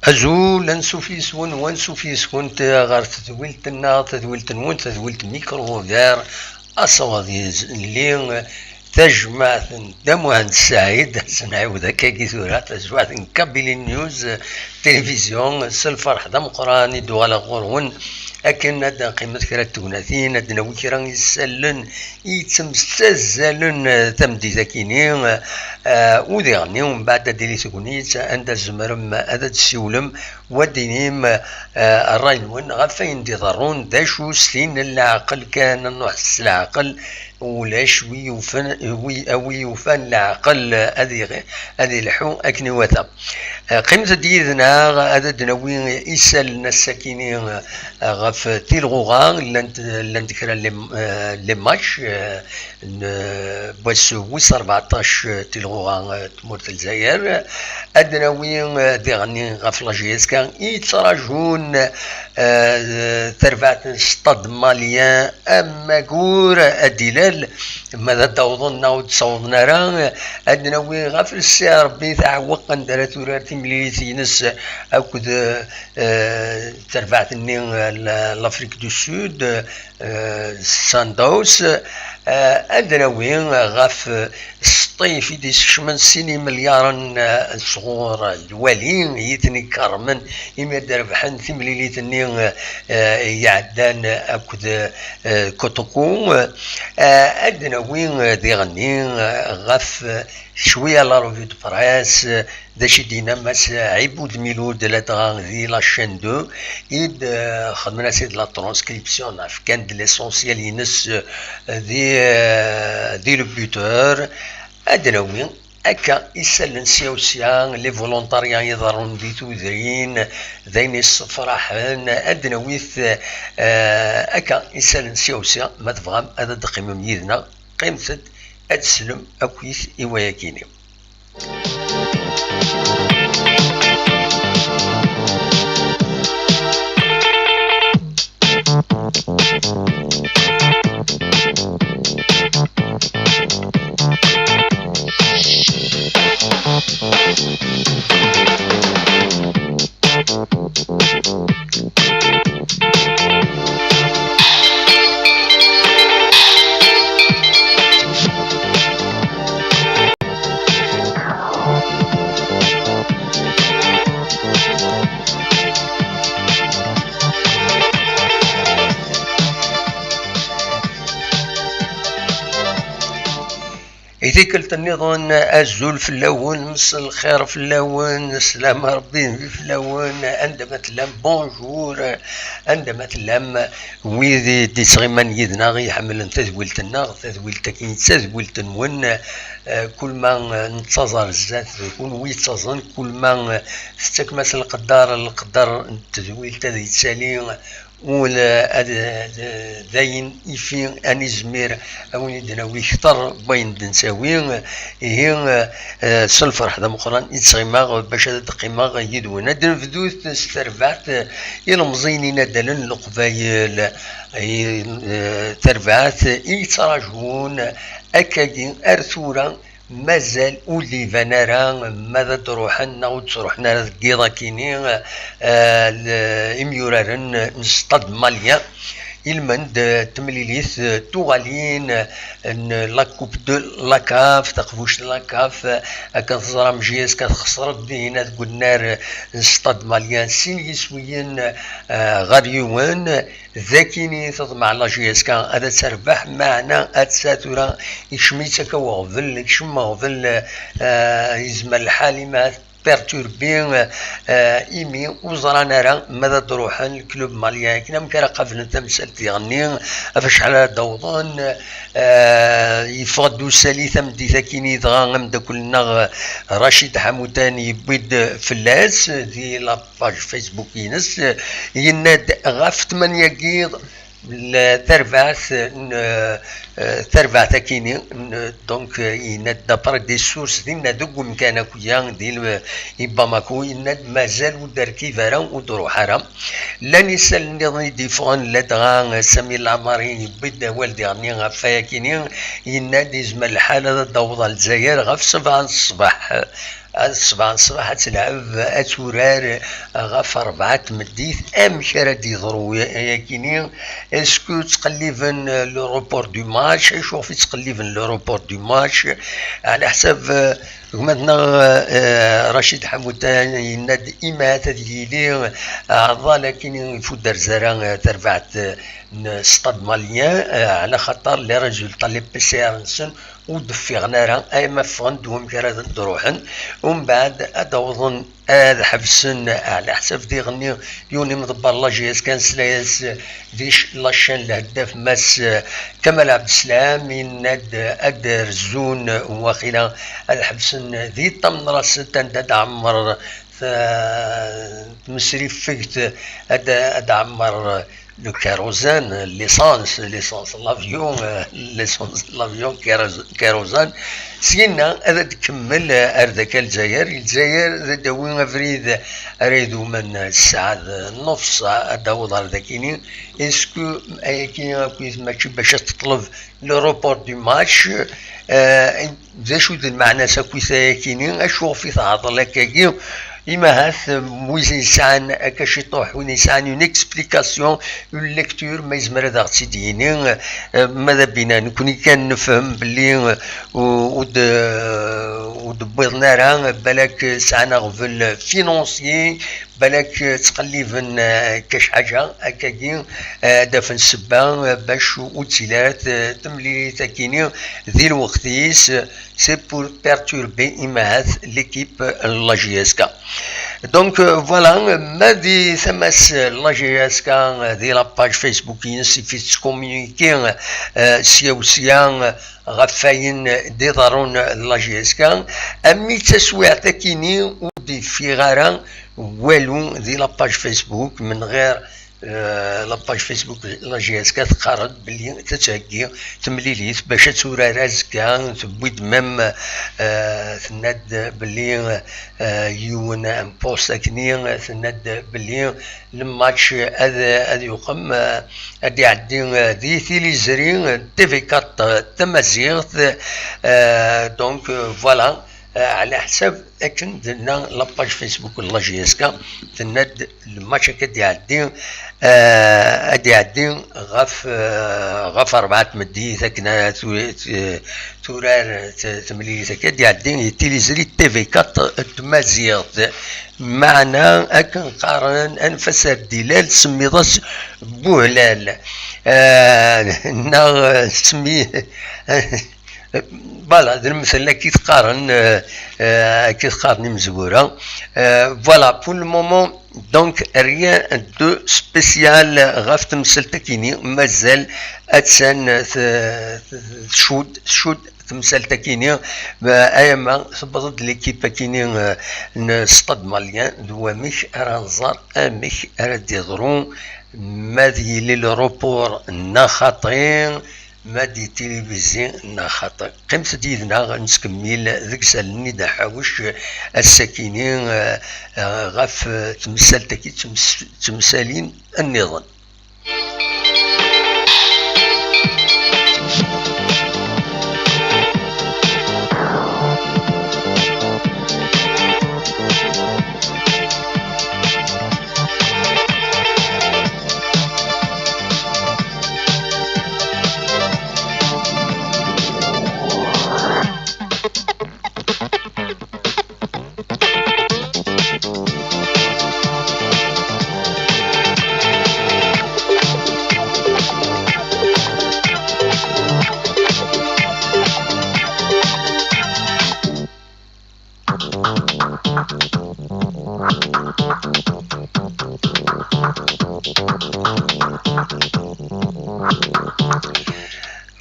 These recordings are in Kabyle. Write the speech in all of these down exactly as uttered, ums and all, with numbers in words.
Azul, ansuf yes-wen, wansuf yes-kent ɣer tedwilt-nneɣ, tadwilt-nwen, tadwilt Micro Ouvert, asawaḍ yelli, tajmaɛt n Dda Muhend Saɛid, ad tt-nɛiwed akkagi tura, tajmaɛt n Kabili News, tilivizyu, s lferḥ d ameqqran i d-uɣaleɣ ɣur-wen, akken ad d-nqimet kra n tegnatin, ad d-nawi kra n yisallen yettemsazzalen, eh, tameddit-akini, eh, u diɣenni, mbeɛd ad d-tili tegnit, anda tzemrem ad d-tessiwlem, u ad d-tinim, eh, ṛṛay-nwen ɣef wayen d-iḍerrun, d acu s tin n leɛqel kan, ad nruḥ s leɛqel, ulac wi yufan, wi, wi yufan leɛqel ad iɣ-, ad ilḥu akken iwata. Eh, qqimet-d yid-neɣ, ad d-nawi isallen ass-akini, eh, ɣef tilɣuɣa llant, llant kra n les, eh, les matchs, eh, n, eh, wass wis rbeɛṭac, eh, tilɣuɣa, eh, tmurt n Lezzayer. Ad d-nawi, eh, diɣenni ɣef la J S K i yettrajun, eh, tarbaɛt n Stade Malien amagur ad d-ilal, ma ad d-awḍen neɣ ur d-ssawḍen ara. Ad d-nawi ɣef lsiɛ Rebbi taɛewweq anda ara turar timlilit-ines akked, eh, tarbaɛt-nni, eh, l-, l'Afrique du Sud, eh, Sundowns. Eh, ad d-nawi ɣef, eh, Sṭif i d-isekcmen sin imelyaren, eh, sɣur lwali i ten-ikermen imi ad d-rebḥen timlilit-nni, eh, iɛeddan akked, eh, Kotoko. Eh, ad d-nawi, eh, diɣenni, eh, ɣef, eh, cwiya la revue de presse, eh, d acu i d-yenna Mass Ɛibud Milud ladɣa di la chaîne deux, i d, eh, xedmen-as-id la transcription, fkan-d l'essentiel-ines, eh, di, eh, di le buteur. Ad d-nawi akka isallen sya u sya, les volontariats iḍerrun di tudrin, d ayen yessefraḥen, ad d-nawi-t, eh, akka isallen sya u sya, ma tebɣam ad d-teqqimem yid-neɣ, qqimet-d ad teslem akkit i wayakini. I tikkelt nniḍen, azul fell-awen, mselxir fell-awen, slam Rebbi fell-awen, anda ma tellam, bonjour, anda ma tellam, wid i d-ittɣiman yid-neɣ, iḥemmlen tadwilt-nneɣ, tadwilt-agi d tadwilt-nwen, eh, kul ma, eh, nettaẓ ar zdat, d kunwi yettaẓen, kul ma, eh, tettakem-as lqedder, lqedder n tedwilt ad yettali, ula ad, d, d ayen ifi ad nizmir a wen-id-nawi kter n wayen d-nettawi, ihi, eh, s lferḥ d ameqqran i d-ttɣimaɣ bac ad d-qqimeɣ yid-wen. Ad d-nebdut s terbaɛt, eh, ilemẓiyen inaddalen n Leqbayel, eh, tarbaɛt i yettrajun akkagi ar tura, mazal ur d-iban ara ma ad d-ruḥen neɣ ur d-ttruḥen ara deg yiḍ-akini, eh, l-, imyuraren n Stade Malien. Ilmend, eh, temlilit, eh, tuɣalin, eh, n la Coupe de la CAF, taqbuct n la CAF, eh, akken teẓram J S K texṣer-d dihin deg unnar, eh, n Stade Malien sin yiswiyen, eh, ɣer yiwen. D akini teḍmeɛ la J S K ad terbeḥ, meɛna atta tura ikcem-itt akka uɣbel, ikcem uɣbel, eh, yezmer lḥal imi ad perturbi, eh, imi ur ẓran ara ma ad d-ruḥen leklub malien akken amek ara qablen tamsalt diɣenni, ɣef acḥal ara d-awḍen. Eh, yeffeɣ-d usali tameddit akini dɣa ameddakel-nneɣ, eh, Racid Ḥamutan yewwi-d fell-as di la page Facebook-ines, yenna-d ɣef tmanya n yiḍ, l-, tarbaɛt n, eh, tarbaɛt akini, n, donc, eh, yenna-d d'après des sources dinna deg umkan akya, di l-, i Bamako, yenna-d mazal ur d-rkib ara, ur d-ruḥ ara. Llan isallen nniḍen i d-yeffɣen, ladɣa Sami Lamari yewwi-d awal diɣenni ɣef wayakini, yenna-d yezmer lḥal ad d-aweḍ ɣer Lezzayer ɣef sebɛa n ṣṣbeḥ. ad ṣbeḥ n ṣṣbeḥ ad telɛeb, ad turar ɣef rebɛa n tmeddit. Amek ara d-yeḍru ayakini? Est-ce que ttqelliben le report du match? Acuɣef i ttqelliben le report du match? Ɛla ḥsab, eh, gma-tneɣ, eh, Racid Ḥamutan yenna-d imat ad yili, eh, aɛḍal akkin i ifudder zara, eh, tarbaɛt, eh, n Stade Malien, eh, ɛla xaṭer les résultats, les P C R-nsen ur d-ffiɣen ara, ay ma ffɣen-d wamek ara d-ruḥen. Umbeɛd ad awḍen ad ḥebsen, ɛla ḥsab diɣenni yiwen imḍebber n la J S K nesla-yas di ch-, la chaîne Lheddaf, Mass, eh, Kamal Abdeslam, yenna-d ad d-rezzun, waqila ad ḥebsen di Tamnrasent anda d-ɛemmer ta-, tmesrifegt, ad, ad d-ɛemmer le kérosène, l'essence, l'essence, l'avion, euh, l'essence, l'avion, kéroz-, kérosène. Syenna ad d-tkemmel, euh, ar daka Lezzayer. Lezzayer ad d-tawi abrid ara idumen ssaɛa d nofs, ad d-taweḍ ar dakini. Est-ce que ayakini akkit mačči bac ad teṭleb le report du match? Euh, d acu d lmeɛna-s akkit ayakini? Acuɣef i tɛeḍḍel akkagi? Imahat, euh, wid yesɛan akka ciṭuḥ, win yesɛan une explication, une lecture, ma yezmer ad aɣ-tt-id-yini, eh, ma d abina, nekkni kan nefhem belli, eh, u-, ur d-, ur d-wwiḍen ara, balak sɛan aɣbel financier, balak ttqelliben, eh, kac ḥaǧa, akkagi, eh, ad d-afen ssebba, eh, bac ur d-tili ara t-, temlilit akini di lweqt-is, c'est pour perturber imahat l'équipe n la J S K. Donc, euh, voilà, ma di tama-s n la J S K, euh, di la page Facebook-ines, i fi tettcommuniquer, euh, sya u sya, euh, ɣef wayen d-iḍerrun d la J S K, armi d taswiɛt akini ur d-yeffiɣ ara walu di la page Facebook, menɣir Eh, la page Facebook la J S K teqqar-d belli tettheggi temlilit bac ad turar azekka, tewwi-d même, eh, tenna-d belli, eh, yiwen n post akkenni, tenna-d belli le match ad, ad yuqem, eh, ad iɛeddi, eh, di tiliẓri T V quatre Tamaziɣt, eh, donc, eh, voilà. Eh, ɛla ḥsab akken d-tenna la page Facebook n la J S K, tenna-d le match akka d-iɛeddi, eh, ad d-iɛeddi ɣef, eh, ɣef rebɛa tmeddit akken ara tu-, tu-, turar t-, temlilit akka d-iɛeddi i tiliẓri T V quatre n tmaziɣt. Meɛna akken qqaren, anef-as ar d-ilal, semmiḍ-as Buhlal. Eh, neɣ, eh, semmi-, Voilà, d lemtel akka i t-qqaren, euh, euh, akka i t-qqaren imezwura. Euh, voilà, pour le moment, donc, rien de spécial ɣef temsalt-akini, mazal attan, euh, t-, tcudd, tcudd temsalt-akini, euh, ayama tewweḍ-d l'équipe-akini, euh, n Stade Malien, d wamek ara nẓer amek ara d-iḍru, ma ad yili le report neɣ xaṭi, ma d tilivizi neɣ xaṭi. Qqimet-d yid-neɣ, nettkemmil deg isallen-nni d aḥawec ass-akini, eh, eh, ɣef, eh, temsalt-agi d tems-, temsalin nniḍen.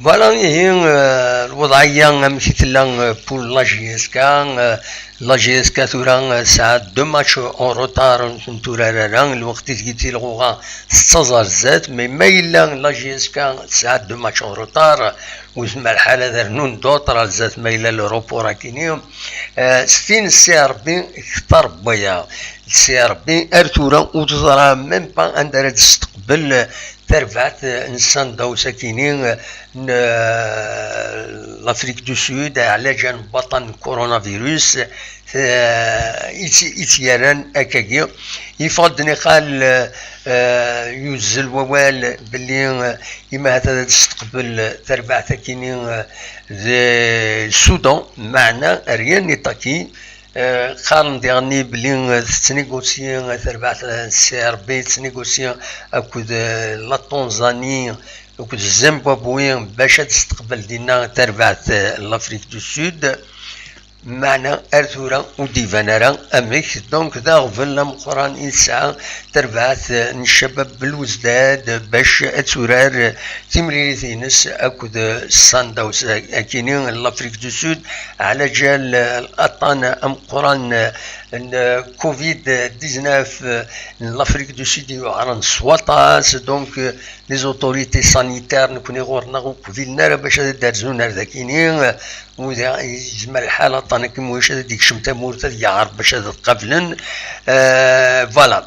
Voilà, ihi, euh, lweḍɛiyya amek i tella, euh, pour la J S K, euh, la J S K tura, euh, tesɛa deux matchs en retard, ur tent-turar ara, lweqt i tgi tilɣuɣa tettaẓ ar zdat, mais ma yella la J S K tesɛa deux matchs en retard, ur tezmer lḥal ad rnun d'autres ar zdat ma yella le report akini, euh, s tin n Ssi Ṛebbi kter n waya. Ssi Ṛebbi ar tura ur teẓra même pas anda ara d-testeqbel tarbaɛt n Sundowns akini n l'Afrique du Sud, ɛlaǧal n waṭṭan n coronavirus, i tt-yerran akkagi. Yeffeɣ-d niqal, yuzzel wawal belli imahat ad testeqbel tarbaɛt akini d Sudan, meɛna rien n'est acquis. Qqaren diɣenni belli tettnigusyi tarbaɛt n C R B, tettnigusyi akked la Tanzanie akked Zimbabwe bac ad testeqbel dinna tarbaɛt n l'Afrique du Sud. Meɛna ar tura ur d-iban ara amek. Donc d aɣbel ameqqran i tesɛa terbaɛt n Cabab Belouizdad bac ad turar timlilit-ines akked Sundowns akini n l'Afrique du Sud, ɛlaǧal aṭṭan ameqqran n covid dix-neuf n l'Afrique du Sud yuɛren s waṭas. Donc les autorités sanitaires nekni ɣur-neɣ ur qbilen ara bac ad d-rzun ar dakini. Ur yezmer lḥal aṭṭan akken muḥac ad d-ikcem tamurt ad yaɣer bac ad qablen. Voilà.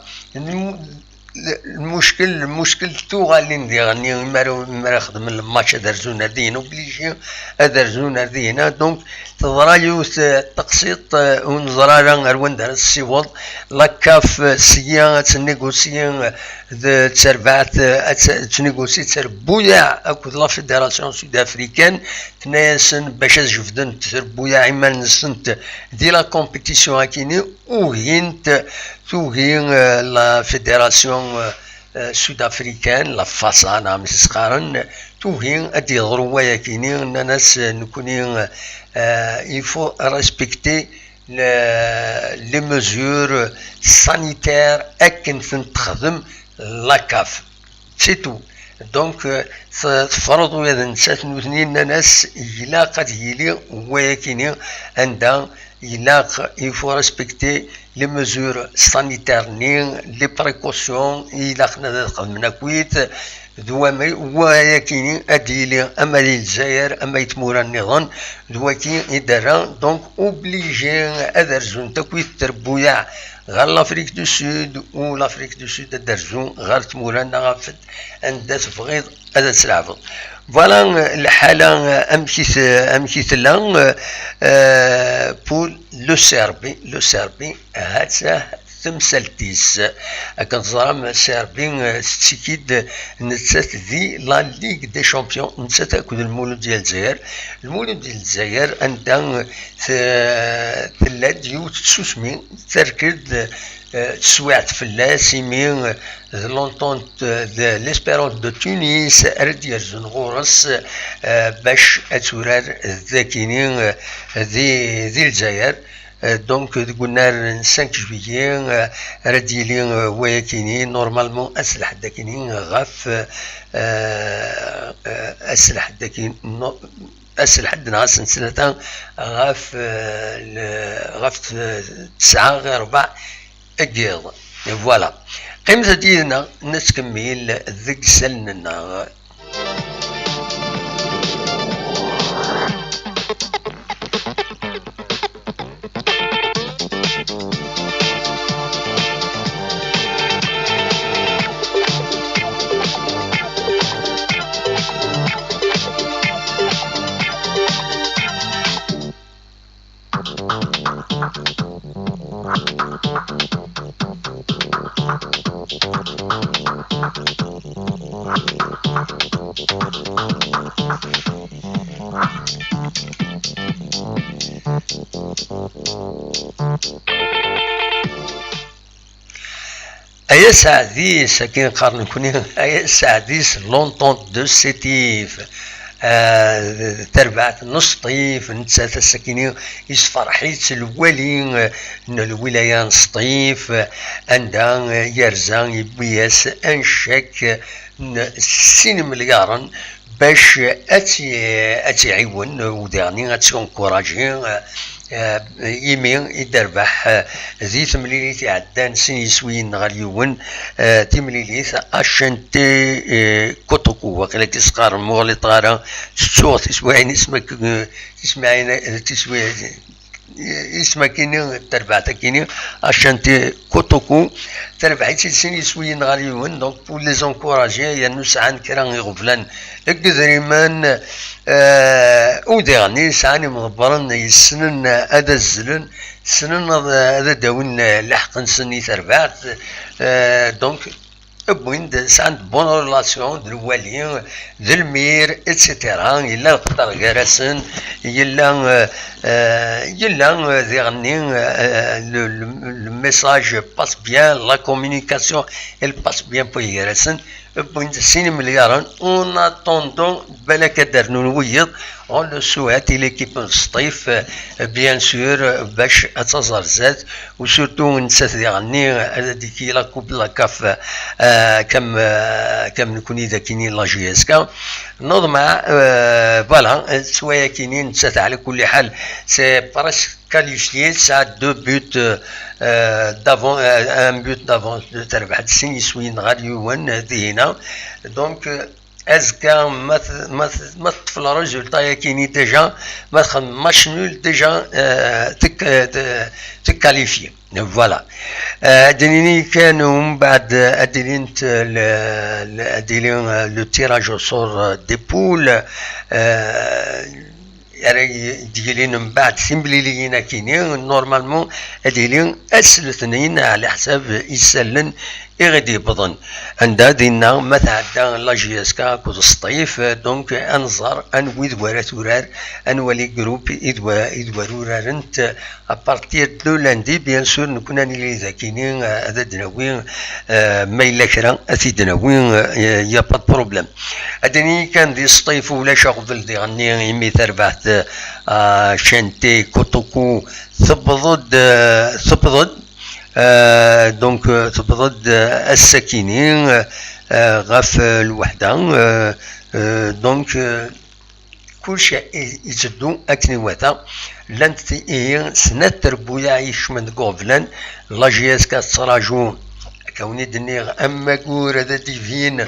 Lmuckel, lmuckel tuɣalin diɣenni, mi ara, mi ara xedmen lmatch ad rzun ar dihin, obligé ad rzun ar dihin. Donc teḍra yiwet teqsiṭ, ur neẓra ara ar wanda ara tessiweḍ. La CAF sya ad tennegusyi d terbaɛt, ad tennegusyi d terbuyaɛ akked la fédération sud-africaine. Tenna-yasen bac ad jebdent terbuyaɛ iman-nsent di la compétition akini, ugint, tugi la fédération sud-africaine, la FASA neɣ amek i s-qqaren, tugi ad d-yeḍru wayakini. Nnan-as nekni il faut respecter les mesures sanitaires akken tent-texdem la CAF. C'est tout. Donc tefreḍ ula d nettat, nutni nnan-as ilaq ad yili wayakini anda ilaq, il faut respecter les mesures sanitaires-nni, les précautions i ilaqen ad xedmen akkit. D wayakini ad d-yili ama di Lezzayer ama di tmura nniḍen, d waki i d-rran. Donc obligé ad rzunt akkit terbuyaɛ ɣer l'Afrique du Sud, u l'Afrique du Sud ad d-rzu ɣer tmura-nneɣ ɣef anda tebɣiḍ ad tleɛbeḍ. Voilà lḥala amek i tella pour le Serbi. Le Serbi ha-tt-a temsalt-is. Akken teẓram, Serbi tettiki-d nettat di la Ligue des Champions, nettat akked Lmulud n Lezzayer. Lmulud n Lezzayer anda tella-d yiwet tsusmi, terked teswiɛt fell-as, imi d l'Entente de l'Espérance de Tunis ara d-yerzun ɣur-s bac ad turar dakini di Lezzayer. Donc deg unnar n cinq juillet ara d-yili wayakini, normalement ass n lḥedd akini ɣef ass n lḥedd akini, ass n lḥedd neɣ ass n ttlata ɣef ɣef tesɛa ɣir rrbeɛ n yiḍ. Voilà. Qqimet-d yid-neɣ, nettkemmil deg isallen-nneɣ. Ay aseɛdi-s, akken qqaren nekni, ay aseɛdi-s, l'Entente de Sétif, tarbaɛt n Sṭif, nettat ass-akini yessefreḥ-itt lwali n lwilaya n Sṭif, anda yerza yewwi-yas ancak n sin imelyaren bac ad tt-, ad tt-iɛiwen, u diɣenni ad tt-inkuraji, imi i d-terbeḥ di temlilit iɛeddan sin yiswiyen ɣer yiwen, timlilit H N T Kotoko, waqila k-, s-qqaren, muɣliṭ ara, tettuɣ tiswiɛin-is ma k-, tiswiɛin, tiswi-, isem akini, tarbaɛt akini, Ashanti Kotoko, terbeḥ-itt-id sin yiswiyen ɣer yiwen, donc pour les encourager, yernu sɛan kra iɣeblan deg idrimen, eh, u diɣen sɛan imḍebbren yessnen ad azzlen, ssnen ad, ad d-awin lḥeqq-nsen i terbaɛt, eh, donc wwin-d, sɛan de bonnes relations d lwali, d lmir, et cetera. Yella lqeṭṭer gar-asen, yella, eh, eh, yella, eh, diɣenni, eh, le, le, le message passe bien, la communication, elle passe bien pour gar-asen. Wwin-d sin imelyaren, en attendant, balak ad d-rnun wiyiḍ, on le souhaite i l'équipe n Sṭif, eh, bien sûr, eh, bac ad taẓ ar zdat, u surtout nettat diɣenni, eh, ad d-tiki la coupe de la CAF, eh, comme, eh, comme nekni d akini la J S K. Neḍmeɛ, eh, voilà, eh, s wayakini nettat ɛla kulli ḥal, c'est presque qualifié, tesɛa deux buts, eh, d'avance, eh, un but d'avance, de terbeḥ-d sin yiswiyen ɣer yiwen, eh, dihina. Donc, eh, azekka ma t-, ma t-, ma teṭṭef le résultat yakini déjà, ma txedmem match nul déjà, eh, tek-, eh, te-, tekkalifyi. Voilà. Eh, ad d-nini kan umbeɛd, eh, ad d-ilint, eh, le, le, ad d-ili, eh, le tirage au sort, eh, des poules, eh, ara d-yilin mbeɛd timliliyin akini, normalement ad d-ili ass letnin ɛla ḥsab isallen i ɣ-d-yewwḍen. Anda dinna ma tɛedda la J S K akked Sṭif, donc ad nẓer anwi d wara turar, ad nwali groupe i d wa-, i d wara urarent. À partir de lundi, bien sûr, nekni ad nili dakini, eh, ad d-nawi, eh, ma yella kra, ad t-id-nawi, eh, y a pas de problème. Ad d-nini kan di Sṭif ulac aɣbel diɣenni imi tarbaɛt, eh, Shanti Kotoko tewweḍ-d, eh, tewweḍ-d, eh, donc, eh, tewweḍ-d, eh, ass-akini, eh, eh, ɣef, eh, lweḥda, eh, eh, donc, eh, Kullec i-, itteddu akken iwata. Llant ti-, ihi snat trebbuyaɛ ikecmen deg uɣeblan. La J S K tettraǧu, akka wen i d-nniɣ, amagur ad d-ibin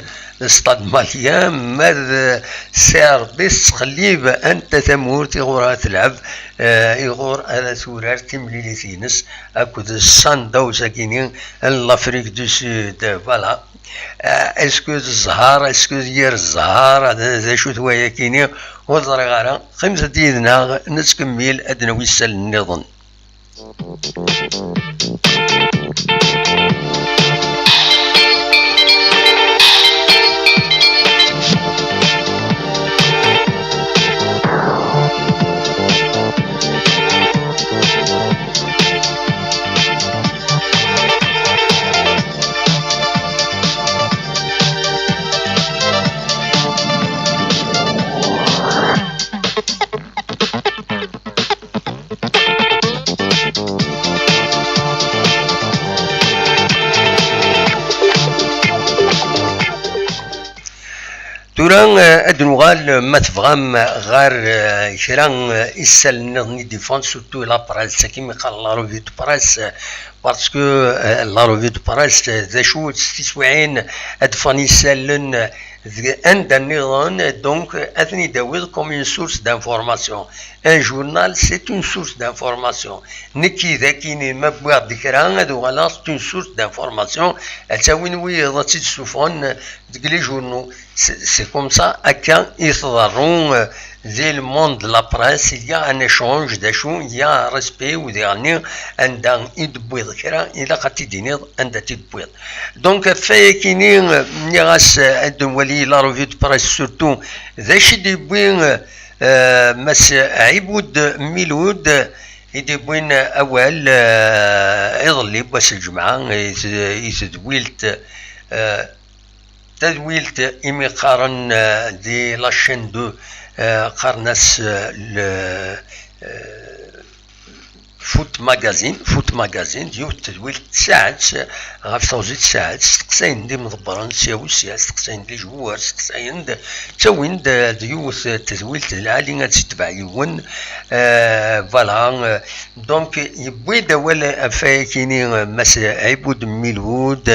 Stade Malien, ma d C R B tettqellib anta tamurt iɣur ara telɛeb, eh, iɣur ara turar timlilit-ines akked Sundowns-agini n l'Afrique du Sud. Voilà. Eh, est-ce que d zzher, est-ce que d yir zzher, d, d acu-t wayakini, ur ẓriɣ ara. Qqimet-d yid-neɣ, nettkemmil ad d-nawi isallen nniḍen. Tura, eh, ad nuɣal, eh, ma tebɣam, eh, ɣer, eh, kra, eh, isallen nniḍen i d-ifɣen, surtout la presse, akken mi qqaren la revue de presse, eh, parce que, eh, la revue de presse, eh, d acu, s tiswiɛin ad d-ffɣen isallen, eh, deg anda nniḍen, donc, eh, ad ten-id-tawiḍ comme une source d'information. Un journal, c'est une source d'information. Nekki d akini ma wwiɣ-d kra, ad uɣaleɣ c'est une source d'information. Ad tt-awin wiyiḍ, ad tt-id-ssufɣen deg les journaux. C'est, c'est comme ça, akka i tḍerru, euh, di le monde de la presse, il y a un échange, d acu, il y a un respect, u diɣenni anda i d-tewwiḍ kra, ilaq ad t-id-tiniḍ anda t-id-tewwiḍ. Donc, ɣef wayakini, euh, nniɣ-as, euh, ad nwali la revue de presse, surtout, d acu i d-yewwi, euh, euh, Mass Ɛibud Milud, i d-yewwin awal, euh, iḍelli n wass n lǧemɛa, i t-, i tedwilt, euh, tadwilt imi qqaren, eh, di la chaîne deux, eh, qqaren-as, eh, le, eh, Foot Magazine, Foot Magazine, d yiwet tedwilt tsaɛet, ɣef teɣzi tsaɛet, steqsayen-d imḍebbren sya u sya, steqsayen-d les joueurs, steqsayen-d, ttawin-d, eh, d yiwet tedwilt lɛali ad tt-itbeɛ yiwen, eh, voilà, eh, donc, yewwi-d awal ɣef wayakini, eh, Mass Ɛibud Milud,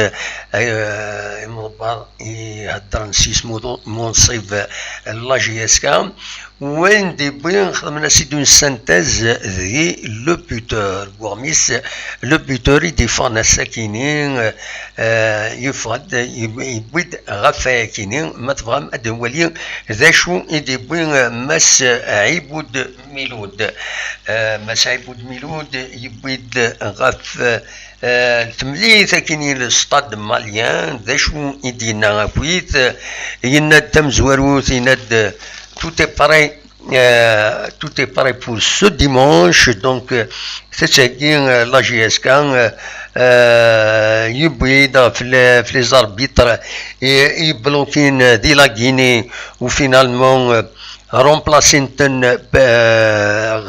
eh, imḍebber iheddren s yisem d umunṣib n la J S K, Wayen d-yewwi xedmen-as-id une synthèse di le buteur, deg uɣmis le buteur i d-yeffɣen ass-akini, eh, yeffeɣ-d, yewwi-d ɣef wayakini, ma tebɣam ad nwali d acu i d-yewwi, eh, Mass Ɛibud Milud. Eh, Mass Ɛibud Milud yewwi-d ɣef, eh, temlilit akini le stade malien, d acu i d-yenna akkit, yenna-d tamezwarut, yenna-d tout est prêt, euh, tout est prêt pour ce dimanche, donc, euh, c'est ça, euh, la J S K, euh, euh, yewwi-d ɣef les, ɣef les arbitres et, et bloqué, euh, di la Guinée, où finalement, euh, remplacé, euh,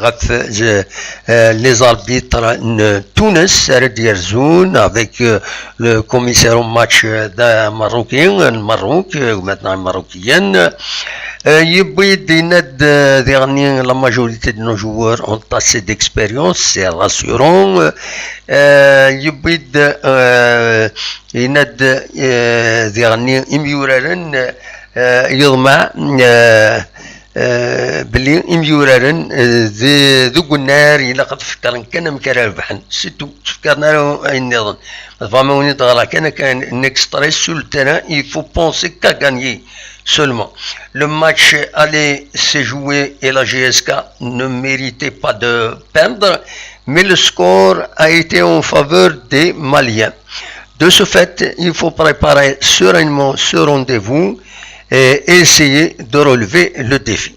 ɣef, euh, euh, les arbitres n Tunes, ara d-yerzun, avec, euh, le commissaire au match, euh, d Marocain, n Maroc, euh, maintenant Maroc. Yen, euh, yewwi-d, yenna-d, euh, diɣen, la majorité de nos joueurs ont assez d'expérience, c'est rassurant. Euh, yewwi-d, euh, yenna-d, euh, diɣen imyuraren, euh, yeḍmeɛ, euh, euh, belli imyuraren, euh, de, deg unnar ilaq ad fekkren kan amek ara rebḥen, surtout ur fekkren ara ayen nniḍen. Vraiment, on est dans la canne, un extrait sur le terrain, il faut penser qu'à gagner seulement. Le match aller s'est joué et la J S K ne méritait pas de perdre, mais le score a été en faveur des Maliens. De ce fait, il faut préparer sereinement ce rendez-vous et essayer de relever le défi.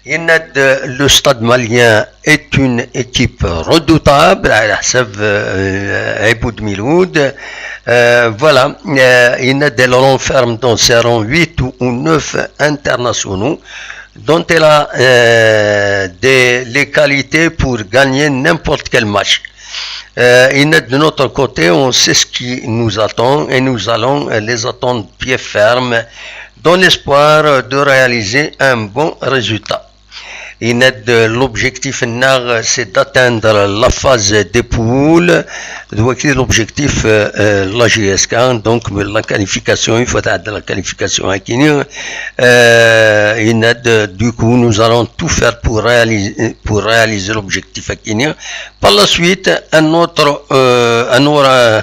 Yenna-d, le Stade malien est une équipe redoutable, على حسب, euh, Aiboud Miloud. Euh, voilà, euh, yenna-d, elle renferme dans ses rangs huit ou neuf internationaux dont elle a, euh, des, les qualités pour gagner n'importe quel match. Euh, yenna-d, de notre côté, on sait ce qui nous attend et nous allons, euh, les attendre pied ferme dans l'espoir de réaliser un bon résultat. Yenna-d, l'objectif-nneɣ, c'est d'atteindre la phase des poules. D wagi l'objectif, euh, euh, la J S K, donc la qualification, il faut atteindre la qualification akini. Euh, yenna-d, du coup, nous allons tout faire pour réaliser, pour réaliser l'objectif akini. Par la suite, un autre, euh, un aura,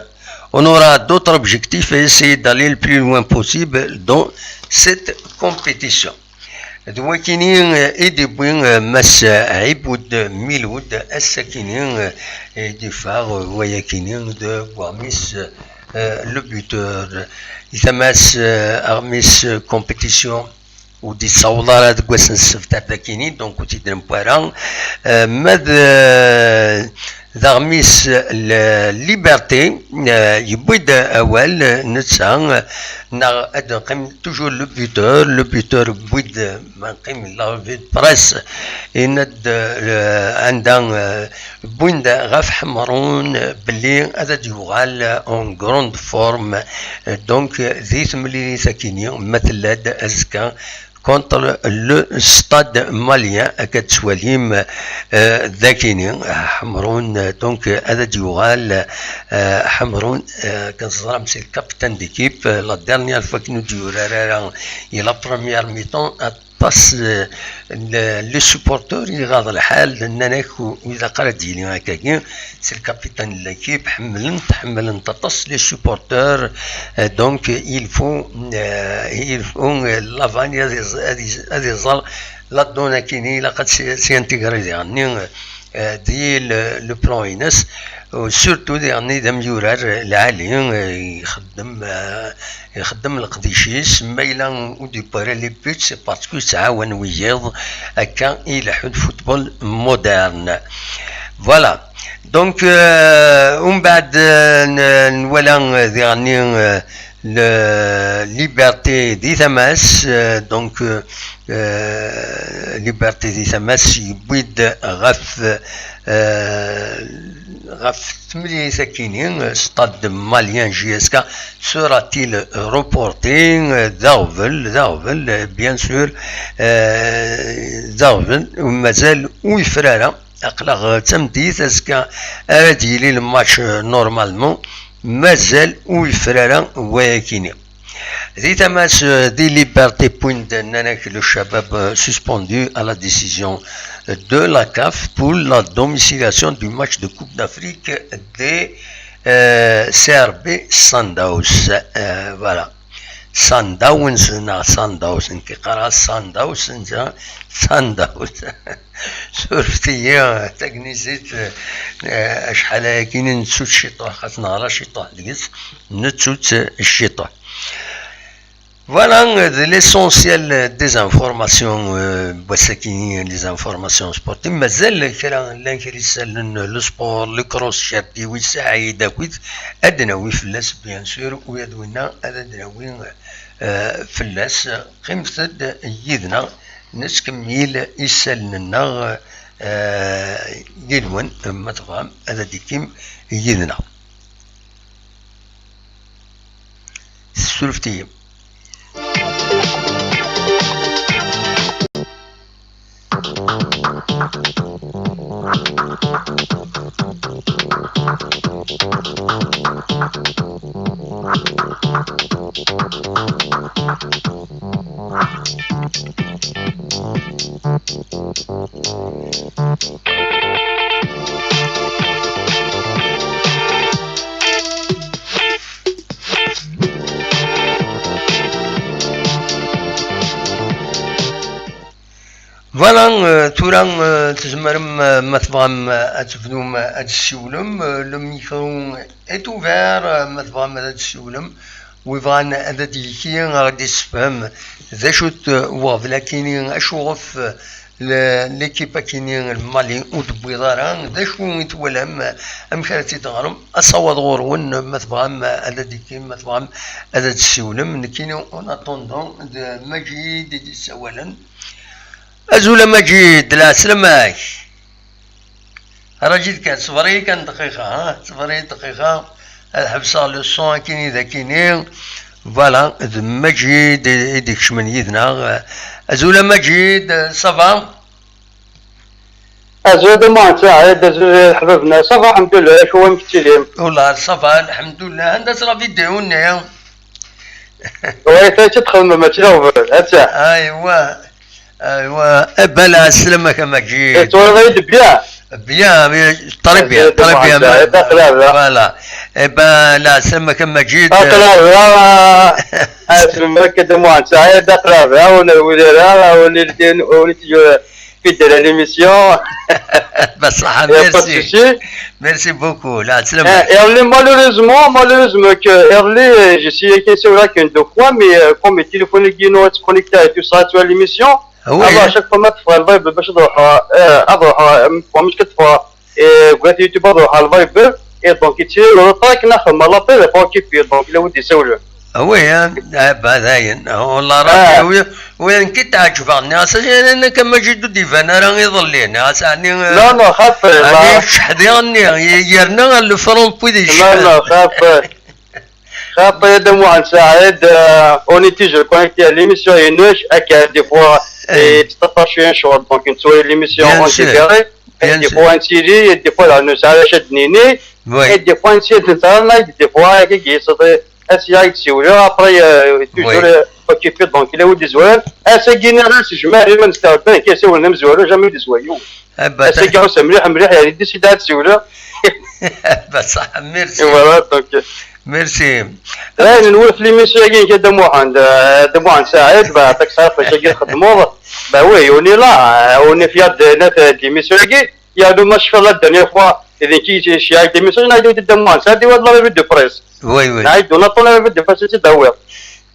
on aura d'autres objectifs et essayer d'aller le plus loin possible dans cette compétition. D wakini, euh, i d-yewwi, euh, Mass Ɛibud Milud, ass-akini, euh, i d-yeffeɣ, euh, wayakini deg uɣmis, euh, le buteur. Di tama-s, euh, aɣmis, euh, compétition ur d-yessaweḍ ara deg wass n ssebt ar dakini, donc ur t-id-newwi ara. Euh, ma d, euh, d aɣmis, le Liberté, euh, yewwi-d awal, euh, netta, euh, neɣ ad neqqim toujours le buteur, le buteur yewwi-d, ma neqqim la revue de presse, yenna-d, euh, anda, euh, wwin-d ɣef Ḥemrun, euh, belli ad d-yuɣal en grande forme, euh, donc, euh, di temlilit akini, ma tella-d azekka contre le Stade malien, akka tettwalim, euh, dakini, Ḥemrun, euh, donc, euh, ad d-yuɣal, euh, Ḥemrun, euh, akken teẓram, c'est le capitaine d'équipe, euh, la dernière fois qu'il nous yurar ara, il a première mi-temps, aṭas, euh, n les supporters i iɣaḍ lḥal, nnan-ak ur ilaq ara ad d-yili akkagi. C'est le capitaine de l'équipe, ḥemmlen-t, ḥemmlen-t aṭas les supporters, euh, donc il faut, euh, il faut, euh, l'avenir ad iẓ-, ad iẓ-, ad iẓer la donne akini, ilaq ad s-, s'intégrer diɣenni, euh, di le, le plan-ines, euh, surtout diɣenni d amyurar, euh, lɛali, euh, ixeddem, euh, ixeddem leqdic-is, ma yella ur d-yewwi ara les buts, c'est parce que yettɛawan wiyiḍ, akka i ileḥḥu le football moderne. Voilà. Donc, euh, umbeɛd, euh, n-, nwala, euh, diɣenni, euh, le Liberté di tama-s, euh, donc, euh, euh, Liberté di tama-s yewwi-d ɣef, euh, ɣef temlilit akini, Stade malien J S K, sera-t-il reporté? D aɣbel, d aɣbel, bien sûr, euh, d aɣbel, mazal ur yefri ara. Aql-aɣ d tameddit, azekka ara d-yili le match, euh, normalement. Mazal ur yefri ara wayakini. Di tama-s, euh, di Liberté Point, nnan-ak, le Shabab, euh, suspendu à la décision de la CAF pour la domiciliation du match de Coupe d'Afrique des, euh, C R B Sundowns. Euh, voilà. Sundowns, non, Sundowns, nekk qqareɣ Sundowns, netta Sundowns. Surfet-iyi, euh, tagnizit, euh, acḥal ayagi i nettu ciṭuḥ, xas neɣra ciṭuḥ deg-s, nettu-tt ciṭuḥ. Voilà, euh, l'essentiel des informations, euh, n wass-agi, les informations sportives. Mazal kra, llan kra isallen, le sport, le cross-katy, wi Saɛid akkit, ad d-nawi fell-as, bien sûr, u ad winna ad d-nawi, euh, fell-as. Qqimet-d yid-neɣ, nettkemmil isallen-nneɣ, euh, yid-wen, ma tebɣam, ad d-tekkim yid-neɣ. Tessurfet-iyi. Voilà, euh, tura, euh, tzemrem, euh, ma tebɣam, euh, ad tebdum, euh, ad tessiwlem, euh, le micro est ouvert, euh, ma tebɣam ad tessiwlem, wi bɣan ad d-yekki, ad d-yessefhem d acu-t, euh, uɣbel akini, acuɣef, euh, le-, l'équipe akini n Mali ur d-tewwiḍ ara, d acu i twalam, amek ara tt-id-teɣrem, asawaḍ ɣur-wen, ma tebɣam ad d-yekkim, ma tebɣam ad d-tessiwlem, nekkini en attendant d Maǧid i d-yessawalen. Azul a Maǧid, lɛeslama-k. Raǧi-d kan, ṣber-iyi kan dqiqa, ha? Ṣber-iyi dqiqa, ad ḥebseɣ le son akini d akini. Voilà, d Maǧid i d-ikecmen yid-neɣ. Azul a Maǧid, ça va? Azul a Muḥend Saɛid, azul a leḥbab-nneɣ. Ça va, lḥemdullah, acu, amek tettilim? Wallah, ça va, lḥemdullah. Anda-tt la vidéo-nni? Wa, ata i tt-txedmem, mačči d aɣbel, atta. Aywa. Aywa, eh ben, lɛeslama-k a Maǧid. Eh, twalaḍ-iyi-d bien? Bien, bien, très bien, très bien. Aql-aɣ da. Voilà. Eh ben, lɛeslama-k a Maǧid. Aql-aɣ da. Asma-k a Muḥend Saɛid, aql-aɣ da, ur nerwi ara, ur nil-, ur nil-, fidèle à l'émission. Bah, ça, merci. Y a pas de souci. Merci beaucoup. Lɛeslama-k. Eh, iḍelli, malheureusement, malheureusement que iḍelli, euh, j'ai essayé de ssawleɣ une deux fois, mais, euh, comme le téléphone est connecté et tout ça, tu vois l'émission, Ah oui, alors, hein. À chaque fois, ma teffeɣ le Viber, bac ad ruḥeɣ, euh, ad ruḥeɣ, euh, ma teffeɣ, euh, deg YouTube, ad ruḥeɣ le Viber, et donc, yettili le retard akken ad xedmeɣ l'appel, pas occupé, donc, yella wi d-isawlen. Ah oui, hein. Ah, bah, dayen. Wallah, ah. Rabbi, wi, wi, nekk i tɛeǧbeɣ, nniɣ-as, eh, nekk a Maǧid ur d-iban ara iḍelli, nniɣ-as, ɛni, euh, non, non, xaf, ɛni la. Cceḥdiɣ-nni, yerna le front, puis des. Non, non, xaf. Xaṭi, a Muḥend Saɛid, euh, on est toujours connecté à l'émission, et nous, akka, des fois, eh, yettṭṭafar cwiya n ccɣel, donc, nettwali l'émission en différé. Bien sûr. Et des fois, nettili, et des fois, la, nesɛa d acu ad d-nini. Oui. Et des fois, nettili d internet, des fois, akka, yeṣṣeḍ, ass-a, ad d-siwleɣ, après, euh, toujours, oui, euh, occupé, donc, yella wi d-izwaren. Ass-agi, nniɣ-as, jmeɛ iman-is, Rebbi, akka, siwlen amezwaru, jamais d-izwar yiwen. Eh ben, ass-agi, ɛuss mliḥ, mliḥ, yani, décidé ad siwleɣ. Bah, ça, merci. Et voilà, donc, euh, merci. Eh, nenwet l'émission-agi, a Muḥend, euh, a Muḥend Saɛid, bah, tak saɛet, acu-agi txeddmeḍ. Bah oui, on est là, euh, on est fiers de notre, euh, de l'émission-agi. Il y a le match, la dernière fois, et donc, il, il, il y a l'émission, il y a de Muḥend Saɛid, il y a de la revue de presse. Oui, oui. Là, on attend la revue de presse, c'est d'avoir.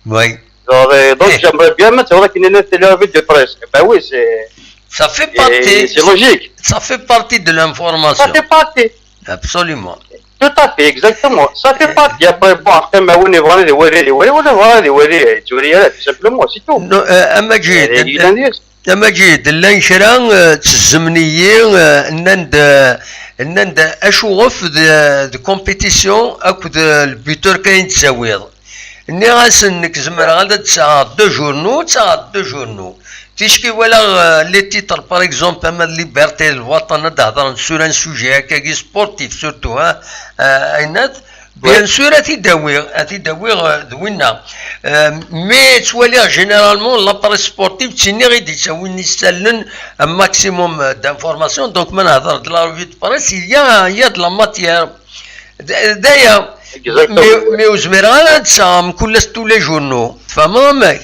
Oui. Genre, euh, donc, eh, j'aimerais bien mettre, c'est vrai qu'il y a une revue de presse. Ben oui, c'est, ça fait partie, c'est logique. Ça fait partie de l'information. Ça fait partie. Absolument. Tout à fait, exactement. Ça fait partie. Après, bon, après, mais on est vraiment des, on est des, on est vraiment des, tu vois, tout simplement, c'est tout. Non, euh, a Maǧid, euh, a Maǧid, llan kra, euh, ttezzmen-iyi, euh, nnan-d, euh, nnan-d, acuɣef de, de compétition akked, euh, le buteur kan i d-tawiḍ. Nniɣ-asen, nekk zemreɣ ad d-sɛeɣ deux journaux, ttaɣeɣ deux journaux. Ticki walaɣ, euh, les titres, par exemple, ama d Liberté, Lwaṭan, ad d-hedren sur un sujet akkagi sportif surtout, hein, euh, aynat. Bien sûr, ad t-id-awiɣ, ad t-id-awiɣ, euh, d winna. Euh, mais ttwaliɣ généralement la presse sportive, ttiniɣ i d-yettawin isallen un maximum, euh, d'informations. Donc, ma nehder de la revue de presse, il y a, il y a de la matière. D-, d'ailleurs, mais, mais ur zmireɣ ara ad sɛuɣ mkul ass tous les journaux. Tfehmeḍ amek?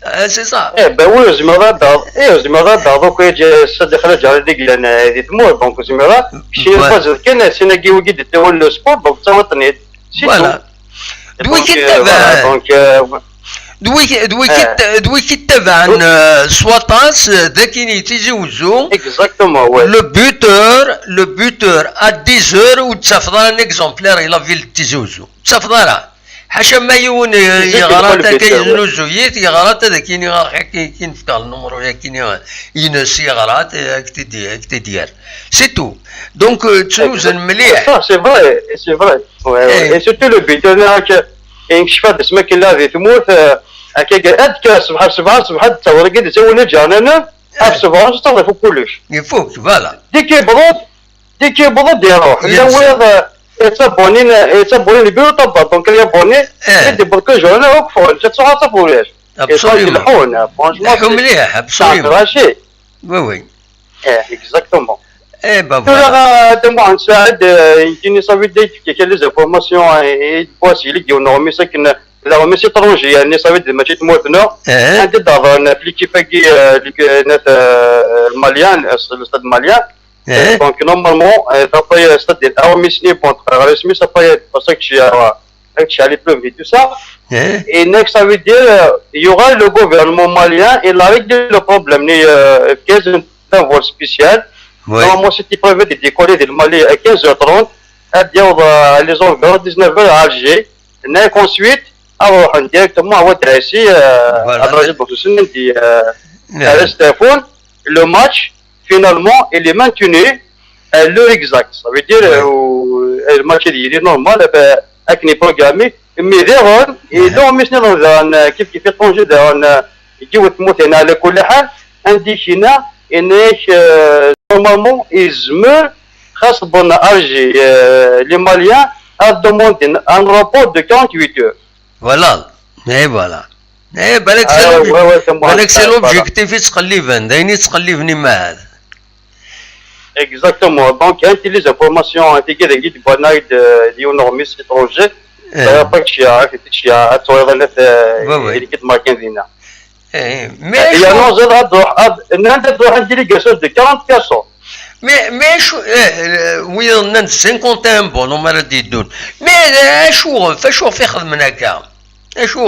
Ah, c'est ça. Eh ben oui, ur zmireɣ ad d-aɣeɣ, eh, ur zmireɣ ad d-aɣeɣ akk ayen s-, ad d-ixraǧ ɣer deg llan, eh, di tmurt, donc ur zmireɣ. Keččini tfazeḍ kan, eh, sin-agi wigi d-ittawin le sport, donc ttawiḍ-ten-id. C'est tout. Voilà. D wi k-ittabaɛen. Donc, euh, d wi k-, d wi k-, eh, d wi k-ittabaɛen, euh, s waṭas, euh, d akin i Tizi Wezzu. Exactement, ouais. Le buteur, le buteur à dix heures, ur d-tafeḍ ara un exemplaire i la ville de Tizi Wezzu. Ur d-tafeḍ ara. Ḥaca ma yiwen yeɣra-t akka, yeznuzu-it, yeɣra-t ad ak-yini, ad ak-yini fkeɣ lnumru-yakini ines, yeɣra-t, ad ak-t-id-, ad ak-t-id-yerr. C'est tout. Donc, euh, ttnuzen mliḥ. Ça, c'est vrai, c'est vrai. Ouais, ouais. Et surtout le buteur, là, que, inkcef-d asmi akken la di tmurt, euh, akka, ad kker ṣṣbeḥ, ṣṣbeḥ, ṣṣbeḥ, ad d-taweḍ, ad d-taweḍ lǧernan, ad ṣṣbeḥ, ad taweḍ, ifuk kullec. Ifuk, voilà. Dès qu'il brot, Dès qu'il brot, ad d-iruḥ. Bien sûr. Tawiḍ, euh, yettabunin, yettabunin le bureau tabaḍ, donc yettabunin, eh, i d-iwweḍ kan journée akk ffɣen, ur ttruḥ ara ulac. Absolument. Leḥḥun, franchement, leḥḥu mliḥ, absolument. Oui, oui. Eh, exactement. Eh, ben voilà. Tura, euh, Dda Muḥend Saɛid, euh, nekkini ça veut dire que les informations, euh, et, et voici, les guillaume normis, c'est que la remise étrangère, ça veut dire, match de mort, non? Eh. Un des d'avant, l'équipe, euh, l'équipe, euh, malien, euh, le stade malien. Eh. Donc, normalement, euh, ça fait, euh, c'est-à-dire, ah, mais ce n'est pas très grave, mais ça fait, euh, parce que tu as, euh, tu as les preuves et tout ça. Eh. Et next, ça veut dire, euh, il y aura le gouvernement malien, il a réglé le problème. Mais, euh, quinze, un vol spécial. Oui. Normalement, c'était prévu de décoller de Mali à quinze heures trente, à dire, euh, les environs dix-neuf heures à Alger. Donc, ensuite, alors, directement à Ouadrassi, euh, voilà, à travers le, donc, c'est une, euh, eh, à Stéphane, le match, finalement, il est maintenu à l'heure exacte. Ça veut dire, ouais, euh, le match, il est normal, euh, avec les programmes. Mais d'ailleurs, et donc, mais sinon, dans un, euh, كيف كيف étranger, dans un, euh, يجيو تموت هنا على كل حال، عندي هنا، إنك، euh, normalement, يزمر خاص بون أرجي، euh, les Maliens, à demander un report de quarante-huit heures. Voilà. Et voilà. Eh, balak c'est l'objectif i ttqelliben, d ayen i ttqelliben i mahad. Exactement. Donc, un petit les informations, un petit guide, guide, bon, euh, Lyon Normis, étranger. Eh. Ça va pas que tu as, que tu as, tu as, euh, il est marqué, dina. Eh, mais il y a, non, je dois, dois, une délégation de quarante personnes. Mais, mais, je, eh, eh, oui, on a cinquante et un, bon, on m'a dit, mais, eh, je suis, je suis fait, Acu?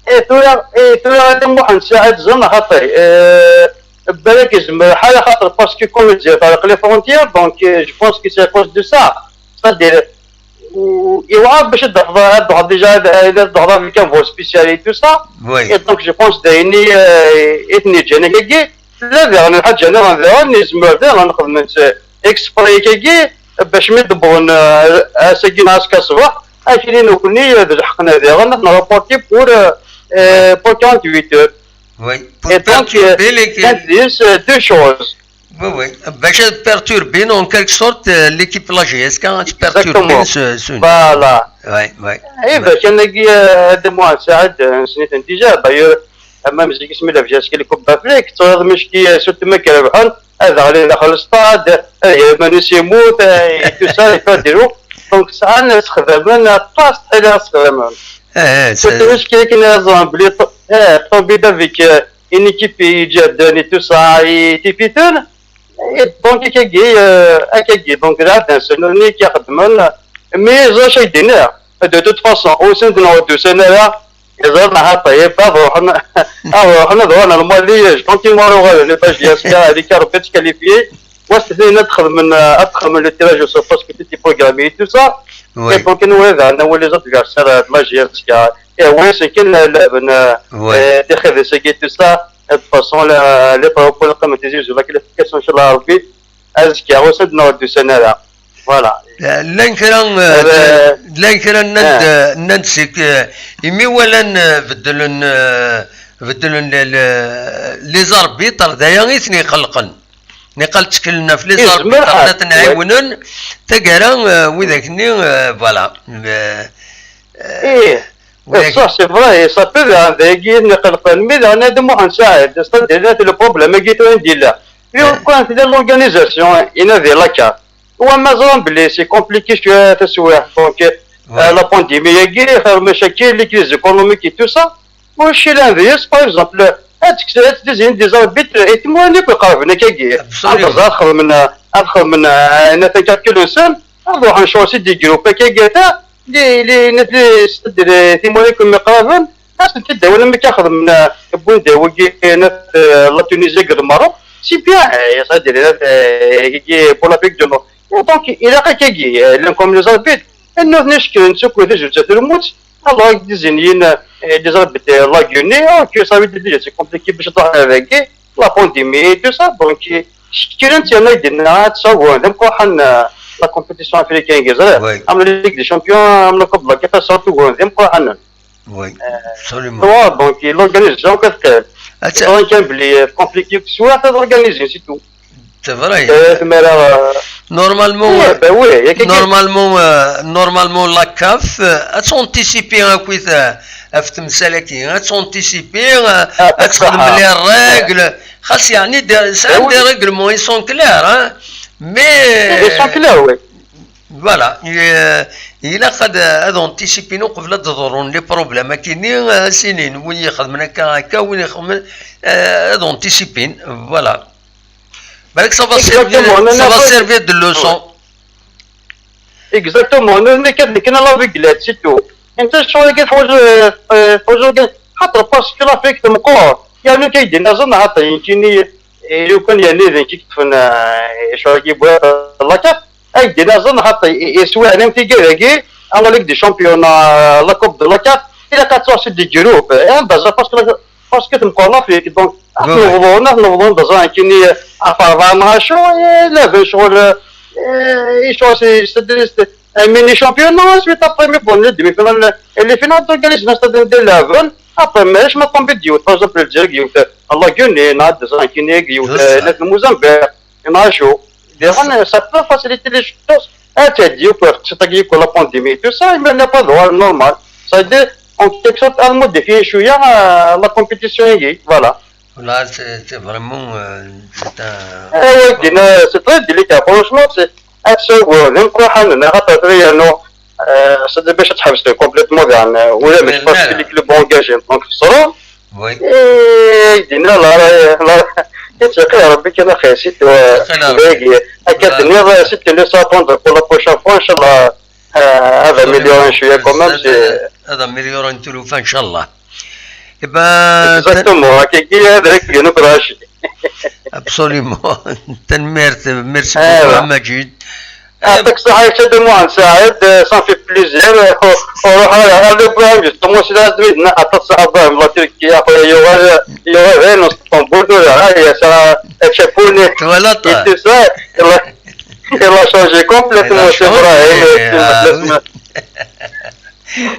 Eh, tura, eh, tura, a Muḥend Saɛid, ẓer xaṭi. Eh, balak yezmer lḥal, xaṭer, parce que comme je dis, les frontières, donc, eh, je pense que c'est à cause de ça. C'est-à-dire, u-, yewɛer bac ad d-tafeḍ, ad d-tafeḍ déjà, ad, ad d-tafeḍ avec un vol spécial et tout ça. Oui. Et donc, je pense, d ayen i, eh, i ten-yeǧǧan akkagi. Tella daɣen lḥaǧa nniḍen daɣen, yezmer daɣen ad nexdem exprès akkagi, bac mi d-wwḍen, eh, ass-agi neɣ azekka ṣṣbeḥ, akli nekni, eh, d lḥeqq-nneɣ daɣen ad nreporti pour, eh, eh, pour quarante-huit heures. Oui, pour perturber les, deux choses. Oui, oui. Bac ad perturber, en quelque sorte, eh, l'équipe la G S K, ad perturber ce, ce... Voilà. Oui, oui. Eh, bac anagi, eh, a Muḥend Saɛid, eh, nsniten déjà, d'ailleurs, même zik ismi la G S K, les Coupes d'Afrique, teẓriḍ mecki, eh, surtout ma k-rebḥen, ad ɣlin daxel stade, ad yirman-is yemmut, eh, et tout ça, et pas de l'eau. Donc, sɛan, sexdamen, aṭas, ttɛila sexdamen. Eh, eh, surtout mecki akken ad ẓren belli ṭ-, eh, ṭṭubida avec, eh, une équipe i iǧehden et tout ça, i tifitun. Et donc, akkagi, eh, akkagi, donc, d aɛdasen-nni i k-ixeddmen, mais ẓer acu ay d-nniɣ, de toute façon, ur sen-d-nɛudd ussan ara, Yeẓra neɣ xaṭi, ad ruḥen, ad ruḥen, ad ruḥen ar Mali, gentiment, ad uɣalen, la G S K, avec Rebbi ad tkalifyi, wass-nni ad xedmen, ad xedmen le tirage au sort parce que tout est programmé et tout ça. Oui. Et donc, anwa daɣen, anwa les adversaires de la G S K, et oui, c'est quel, euh, le, euh, oui, euh, des rêves, c'est tout ça. De toute façon, la, les paroles pour la qualification, Inch'Allah, Rabbi, azekka, ur sen-d-nɛudd ussan ara. Voilà. Llan kra, eh, llan kra nnan-d, eh, nnan-d seg, eh, imi walan, eh, beddlen, eh, beddlen le, le, les arbitres, d aya i ten-iqellqen. Niqal tteklen ɣef les arbitres, ad ten-ɛiwnen, taggara, euh, widak-nni, euh, voilà. Euh, Ih, ça c'est vrai, ça peut arriver, dagi nqelqen, mais daɣen ad Muḥend Saɛid, c'est-à-dire le problème-agi tura d-yella. Lukan tella l'organisation, inadi la carte. Wamma ẓran belli c'est compliqué cwiya taswiɛt, donc euh, la pandémie-agi, xir mačči les crises économiques et tout ça. Ulac i lan deg-s, par exemple, ad tekkes, ad tizin des arbitres i tmura akk iqerben akkagi. Ad ẓer ad xedmen, ad xedmen, euh, nat calcul-nsen, ad ruḥen cɣel si des groupes akkagi ta, li, li, nat li, c'est-à-dire, timura akk iqerben, ad sent-id-awin amek ad xedmen, euh, wwin-d wigi, nat, euh, la Tunisie akked Lmerruk, c'est bien, euh, c'est-à-dire, nat, euh, pour l'Afrique du Nord. Et donc, ilaq akkagi, euh, llan comme les arbitres, nutni cekkren s akk d azuzat lmut, alors i d-izin yin, euh, les arbitres, euh, la Guinée, oh, que ça veut dire, c'est compliqué, باش تروح avec la pandémie et tout ça, donc, euh, cekkren-tt yerna i d-yenna ad tsawen, d amqruḥen, euh, la compétition africaine, ẓriɣ, am la Ligue des Champions, am la Coupe de la CAF, surtout, d amqruḥen. Oui, absolument. Ouais, donc, l'organisation, qu'est-ce que, c'est vrai, كان بلي، euh, compliqué, c'est tout. C'est vrai. Normalement, normalement, euh, normalement, la CAF, euh, ad tanticiper akkit, euh, ɣef temsal-agi, ad tanticiper, euh, ad texdem les règles. Xas yeɛni, sɛan des règlements, ils sont clairs, hein. Mais, ils sont clairs, oui. Voilà, euh, ilaq ad, ad anticipin uqbel ad ḍerrun les problèmes-agi-nni, euh, ad s-inin win ixedmen akka, akka, win ixedmen, euh, ad anticipin, voilà. Balak, ça va servir, ça va servir de leçon. Exactement, nekk ad nekk la réglette, c'est tout. Anta ccɣel-agi teḥwaǧ, euh, teḥwaǧ, xaṭer parce que l'Afrique temqur. Yernu kan d-yenna ẓer xaṭer yenkini, lukan yerni d nekk i yeṭṭfen, euh, ccɣel-agi, la carte. Ay d-yenna ẓer xaṭer yeswiɛen am tigad-agi, la Ligue des Champions, la Coupe de la CAF, ilaq ad tṛuḥ si des groupes. Et anda ẓer parce que Parce que temqer l'Afrique, donc, ad t-nebḍun, ad t-nebḍun, d aẓar nekkini ɣef rebɛa neɣ acu, eh, laben ccɣel, eh, ccɣel, c'est, c'est, c'est un mini championnat, ensuite après, mi wwḍen les demi-finales, les finales, donc, les finales, c'est-à-dire, ad laben, après, mais je m'attends pas, par exemple, Lezzayer, yiwet, la Guinée, neɣ ad ẓer nekkini, yiwet, eh, nat Mozambique, neɣ acu. Diɣen, ça peut faciliter les choses. Ad tɛeddi akk teqsiṭ-agi akk la pandémie, tout ça, il n'a pas droit normal. C'est-à-dire, en quelque sorte, ad modifier cwiya, euh, la compétition-agi, voilà. Là, c'est, c'est vraiment, euh, c'est un... Eh, oui, c'est très délicat. Franchement, c'est, ad tsaweḍ d imqraḥen, neɣ ad terfed yernu, euh, c'est-à-dire bac ad tḥebseḍ complètement daɣen, euh, ulamek, parce que les clubs engagés, donc, xesren. Oui. Eh, dinna la, la, yettqi Rebbi kan axir si dagi. Akka tenniḍ, si tu laisses attendre pour la prochaine fois, inchallah, euh, ad améliorer cwiya quand même. Ad améliorer tulufa, inchallah. Eh ben, exactement, akkagi ad rek gen ukraci. Absolument. Tanemmirt, merci beaucoup, Majid. Yeɛṭik ṣṣeḥḥa, Saɛid Muḥend Saɛid, ça me fait plaisir. Ur ruḥ ara, ar d Ibrahim, justement, c'est là, aṭas ṣṣeḥḥa Ibrahim, la Turquie, après, yuɣal, yuɣal d ayen n Sṭembul, tura, ah, yesɛa acafuni. Twalaḍ? Et tout ça, il a, il a changé complètement, c'est vrai.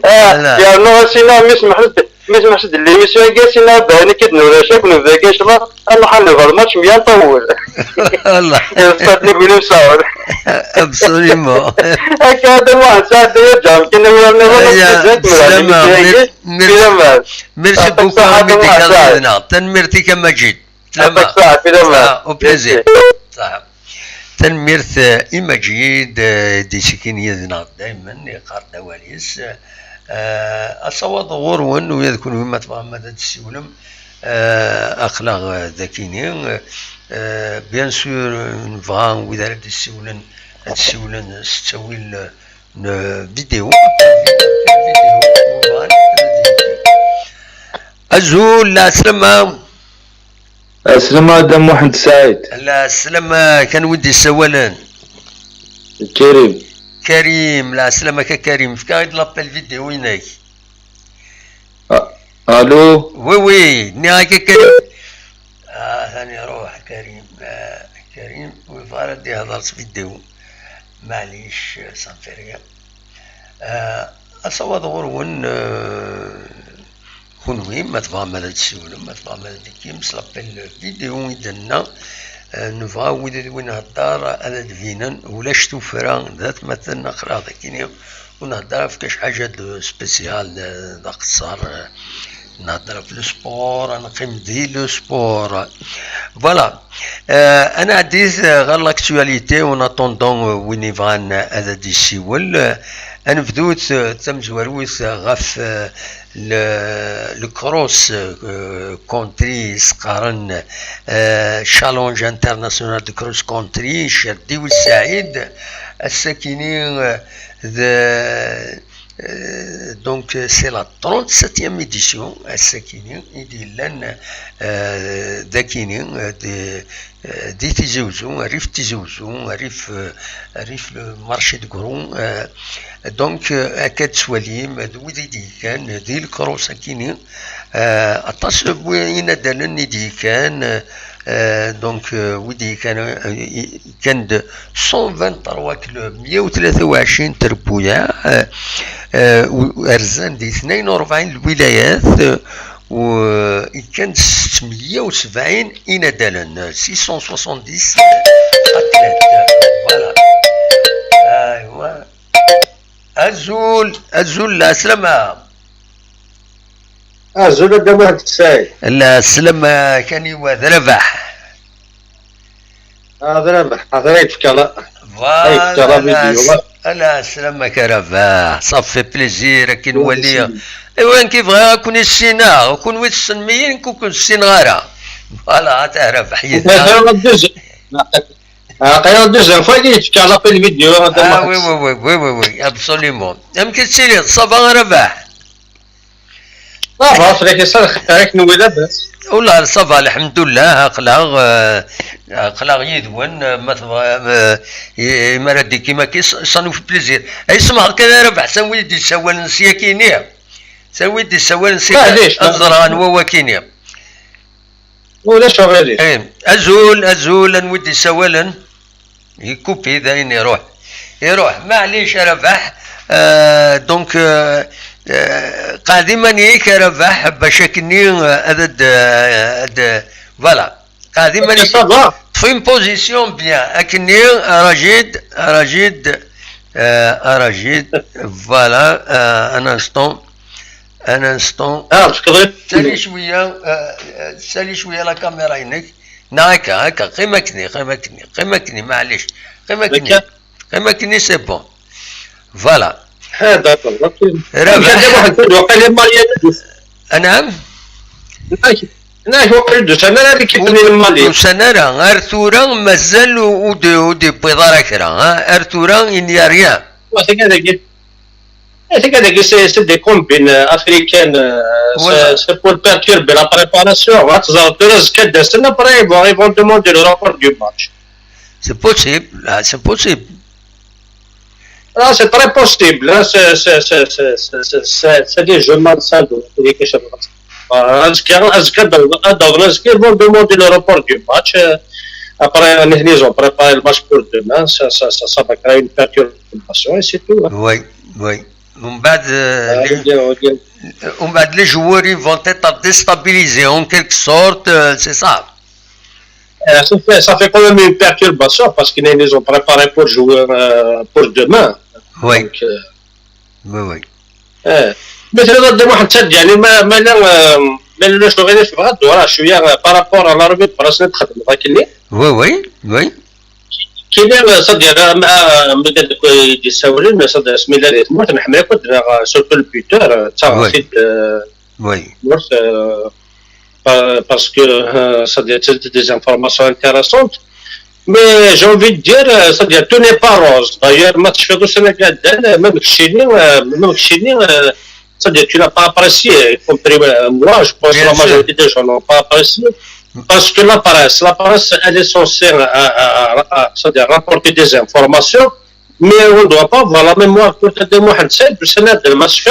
Ah, yerna a Sina, mi smeḥ-d, mi smeḥ-d l'émission-agi, a Sina, d ayen akka d-nura cak, nebda kan ccla, ad nḥal neber match mya nṭawel. Stade Nubili Messaoud. Absolument. Akka, d amuḥ, nesɛedda yaǧ, kan awal niḍen, ad tt-izak, nura l'émission-agi. Merci beaucoup, Ahmed Ikal. Tanemmirt-ik a Majid. Saɛa, au plaisir. Saɛa. Tanemmirt, eh, i Majid, eh, d-yettekkin yid-neɣ daymen, yeqqar-d awal-is. Eh, asawaḍ ɣur-wen, ula d kunwi ma tebɣam ad d-tessiwlem, eh, aql-aɣ, eh, dakini. Eh, bien sûr, nebɣa wid ara d-yessiwlen, ad d-ssiwlen s ttawil, eh, n vidéo. Azul, lɛeslama. Ɛeslama a Dda Muḥend Saɛid. Lɛeslama, kan wi d-yessawalen? Karim. Karim, lɛeslama-k a Karim. Efk-aɣ-id l'appel vidéo-inek. A-, allô? Oui, oui, nniɣ-ak a Karim. Ah, atan iruḥ Karim. Ah, Karim, ur yebɣi ara ad d-ihḍer s vidéo. Maɛlic, ça ne fait rien. Ah, asawaḍ ɣur-wen, euh, Kunwi, ma tebɣam ad d-tsiwlem, ma tebɣam ad d-tekkim s l'appel vidéo i d-nenna, Nebɣa wid d win nhedder ad d-binen, ulac tuffra d atmaten aql-aɣ dagini ur nhedder ɣef kac ḥaǧa de spécial, d aqeṣṣer, nhedder ɣef le sport, ad neqqim di le sport. Voilà. Ad nɛeddi ɣer l'actualité, en attendant win yebɣan ad d-yessiwel. Ad nebdu tamezwarut ɣef le, le cross country, s-qqaren Challenge International de Cross Country, Cerdiwes Saɛid. Ass-akini d, donc, c'est la trente-septième édition, ass-akini i d-yellan dagini, di Tizi Uzzu, rrif Tizi Uzzu, rrif, rrif le marché de Gros. Donc, akka d-tettwalim d wid i d-yekkan di lkrus akini, aṭas n yinadalen i d-yekkan. Donc, wid yekkan, yekkan-d cent vingt-trois clubs, meyya u tlata u ɛecrin trebbuyaɛ, rzan di tnayen u rebɛin lwilayat, u yekkan-d settemya u sebɛin inadalen, six cent soixante-dix athlètes. Voilà. Aywa. Azul, azul, lɛeslama. Azul a Dda Muḥend Sɛid. Lɛeslama, kaniwa d Rabaḥ. Ah, d Rabaḥ, ah, d Rabaḥ, yefka la. Voilà, yefka la vidéo. Lɛeslama-k a Rabaḥ, ça fait plaisir ad k-nwali. Iwa nekk bɣiɣ ad ken-issineɣ, kunwi tessnem-iyi, nekk ur ken-ssineɣ ara. Voilà, a Rabaḥ, yedda. Aql-aɣ deuxième fois i d-yefka l'appel vidéo, a Dda Muḥend. Ah, oui, oui, oui, oui, oui, oui, absolument. Amek i tettiliḍ? Ça va a Rabaḥ? Ça va, fell-ak, ça va, kenwi labas? Ula ça va, lḥemdullah, aql-aɣ, eh, aql-aɣ yid-wen, eh, ma tebɣa, eh, i-, imi ara d-ikkim akka, ça, ça nous fait plaisir. Ay, semḥeḍ kan a Rabaḥ, s anwa i d-yessawalen syakini? S anwa i d-yessawalen syakini? Maɛlic, ad ẓreɣ anwa wakini. Ulac aɣilif. Eh, azul, azul, anwa i d-yessawalen? Yekkupi, dayen iruḥ. Iruḥ, maɛlic a Rabaḥ. Euh, donc, euh, euh, qɛed iman-ik a Rabaḥ, bac akkenni, euh, ad, ad, ad, voilà. Qɛed iman-ik. Ça va. Ṭṭef une position bien. Akkenni, a Rajid, a Rajid, euh, a Rajid, voilà, euh, un instant. Un instant. Ah, tfekkeḍ-iyi. Sali cwiya, euh, euh, sali cwiya la caméra-inek. Neɣ akka, akka, qqim akkenni, qqim akkenni, qqim akkenni, maɛlic. Qqim akkenni. Akka? Qqim akkenni, c'est bon. Voilà. Ah, d'accord, ok. Rabaḥ. Amek akka, waḥed tura, waqila Marianne. Anɛam? Nek, nek, waqila d-usan ara, amek i ur, ur d-usan ara. Ar tura, mazal ur, ur d-, ur d-yewwiḍ ara kra, ha? Ar tura, il n'y a rien. Wa, tek dagi. Eh, tek dagi, c'est, c'est des combines, euh, africaines, euh, voilà. C'est, c'est pour perturber la préparation. Hein, tu vas te dire, après, ils vont, ils vont demander le report du match. C'est possible, ah, c'est possible. Ah, c'est très possible, hein, c'est, c'est des jeux malsains, donc, c'est quelque chose comme ça. Voilà, azekka, azekka, azekka, ils vont demander le report du match, euh, après, ils ont préparé le match pour demain, ça, ça, ça, ça va créer une perturbation et c'est tout, hein. Oui, oui. ومن بعد, euh, les, ومن بعد, les joueurs, ils vont être déstabilisés en quelque sorte, euh, c'est ça. Euh, ça fait, ça fait quand même une perturbation parce qu'ils les ont préparés pour jouer, euh, pour demain. Oui. Donc, euh, oui, oui. Eh. Mais c'est là, moi, je dis, يعني، ما، ما لا، آه، ما لا شغل في بغا الدورة شوية، آه، par rapport à la revue de presse اللي تخدم ذاك اللي. Oui, oui, oui. كاين، آه، صدق، آه، ما، آه، ما قال لك يدي ساولين، ما صدق، اسمي الله يرحمه، نحمل كنت، آه، surtout le buteur، آه، تاع، oui. سيد، آه، oui. Morse, euh, pa-, parce que, euh, ça doit être des informations intéressantes. Mais j'ai envie de dire, euh, ça doit être, tout n'est pas rose. D'ailleurs, match في السنة قاعدة، même chez nous, euh, même chez nous, euh, ça doit être, tu n'as pas apprécié, y compris, euh, moi, je pense que la majorité des gens n'ont pas apprécié. Parce que la presse, la presse, elle est censée, euh, euh, euh, euh, c'est-à-dire rapporter des informations. Mais on ne doit pas avoir la mémoire courte de Mohamed Saïd, parce que là, de match,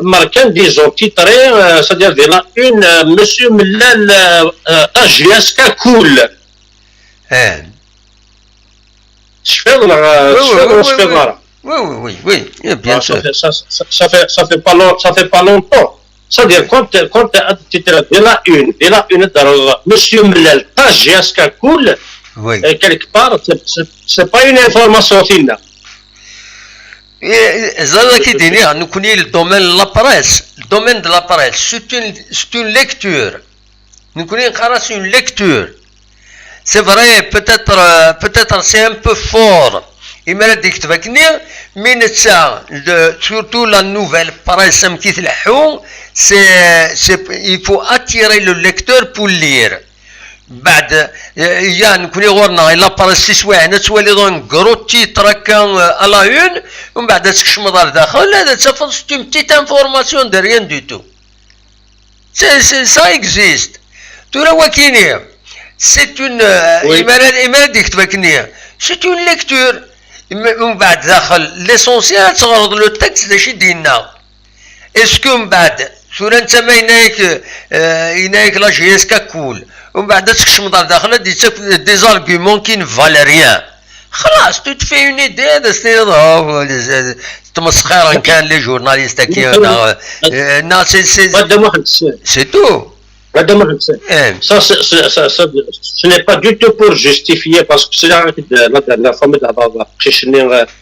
marquant, disons, titré, euh, c'est-à-dire de la une, euh, Monsieur Mellal, euh, euh, H V S K cool. Eh. Je fais la, euh, oui, je fais oui, oui, oui, je fais oui. Oui, oui, oui, oui, bien sûr. Ça fait, ça, ça, ça fait, ça fait pas long-, ça fait pas longtemps. C'est-à-dire, quand, quand tu as dit la une, la une de Monsieur Mellal, H V S K cool, Oui. Euh, quelque part, c'est, c'est, c'est pas une information finale. Ẓriɣ ad k-id-iniɣ, nekkni, le domaine de la presse, le domaine de la presse, c'est une, c'est une lecture. Nekkni neqqar-as une lecture. C'est vrai, peut-être, euh, peut-être c'est un peu fort. Imi ara d-yekteb akkenni, mais netta, de, surtout la nouvelle presse, amek i tleḥḥu, c'est, c'est, il faut attirer le lecteur pour lire. Mbeɛd, eh, ya, nekkni ɣur-neɣ, la presse tiswiɛin, ad twaliḍ un gros titre akka, euh, à la une, mbeɛd ad tkecmeḍ ar daxel, ad tafeḍ c'est une petite information de rien du tout. C'est, c'est, ça existe. Tura wakini, c'est une, euh, oui. Imi ara, imi ara d-yekteb akkenni, c'est une lecture. Mbeɛd daxel, l'essentiel ad teɣreḍ le texte d acu i d-yenna. Est-ce que mbeɛd, tura netta ma yenna-yak, euh, yenna-yak la J S K cool, mbeɛd ad tkecmeḍ ar daxel ad d-yettak des arguments qui ne valent rien. Xlas, tu te fais une idée, ad as-tiniḍ, oh, tmesxiren kan les journalistes-agi, neɣ, euh, neɣ c'est, c'est, c'est tout. Madame Hansen, ça, c'est, c'est, ça, ça, ce n'est pas du tout pour justifier, parce que c'est là que la, la, la famille d'abord, la, la,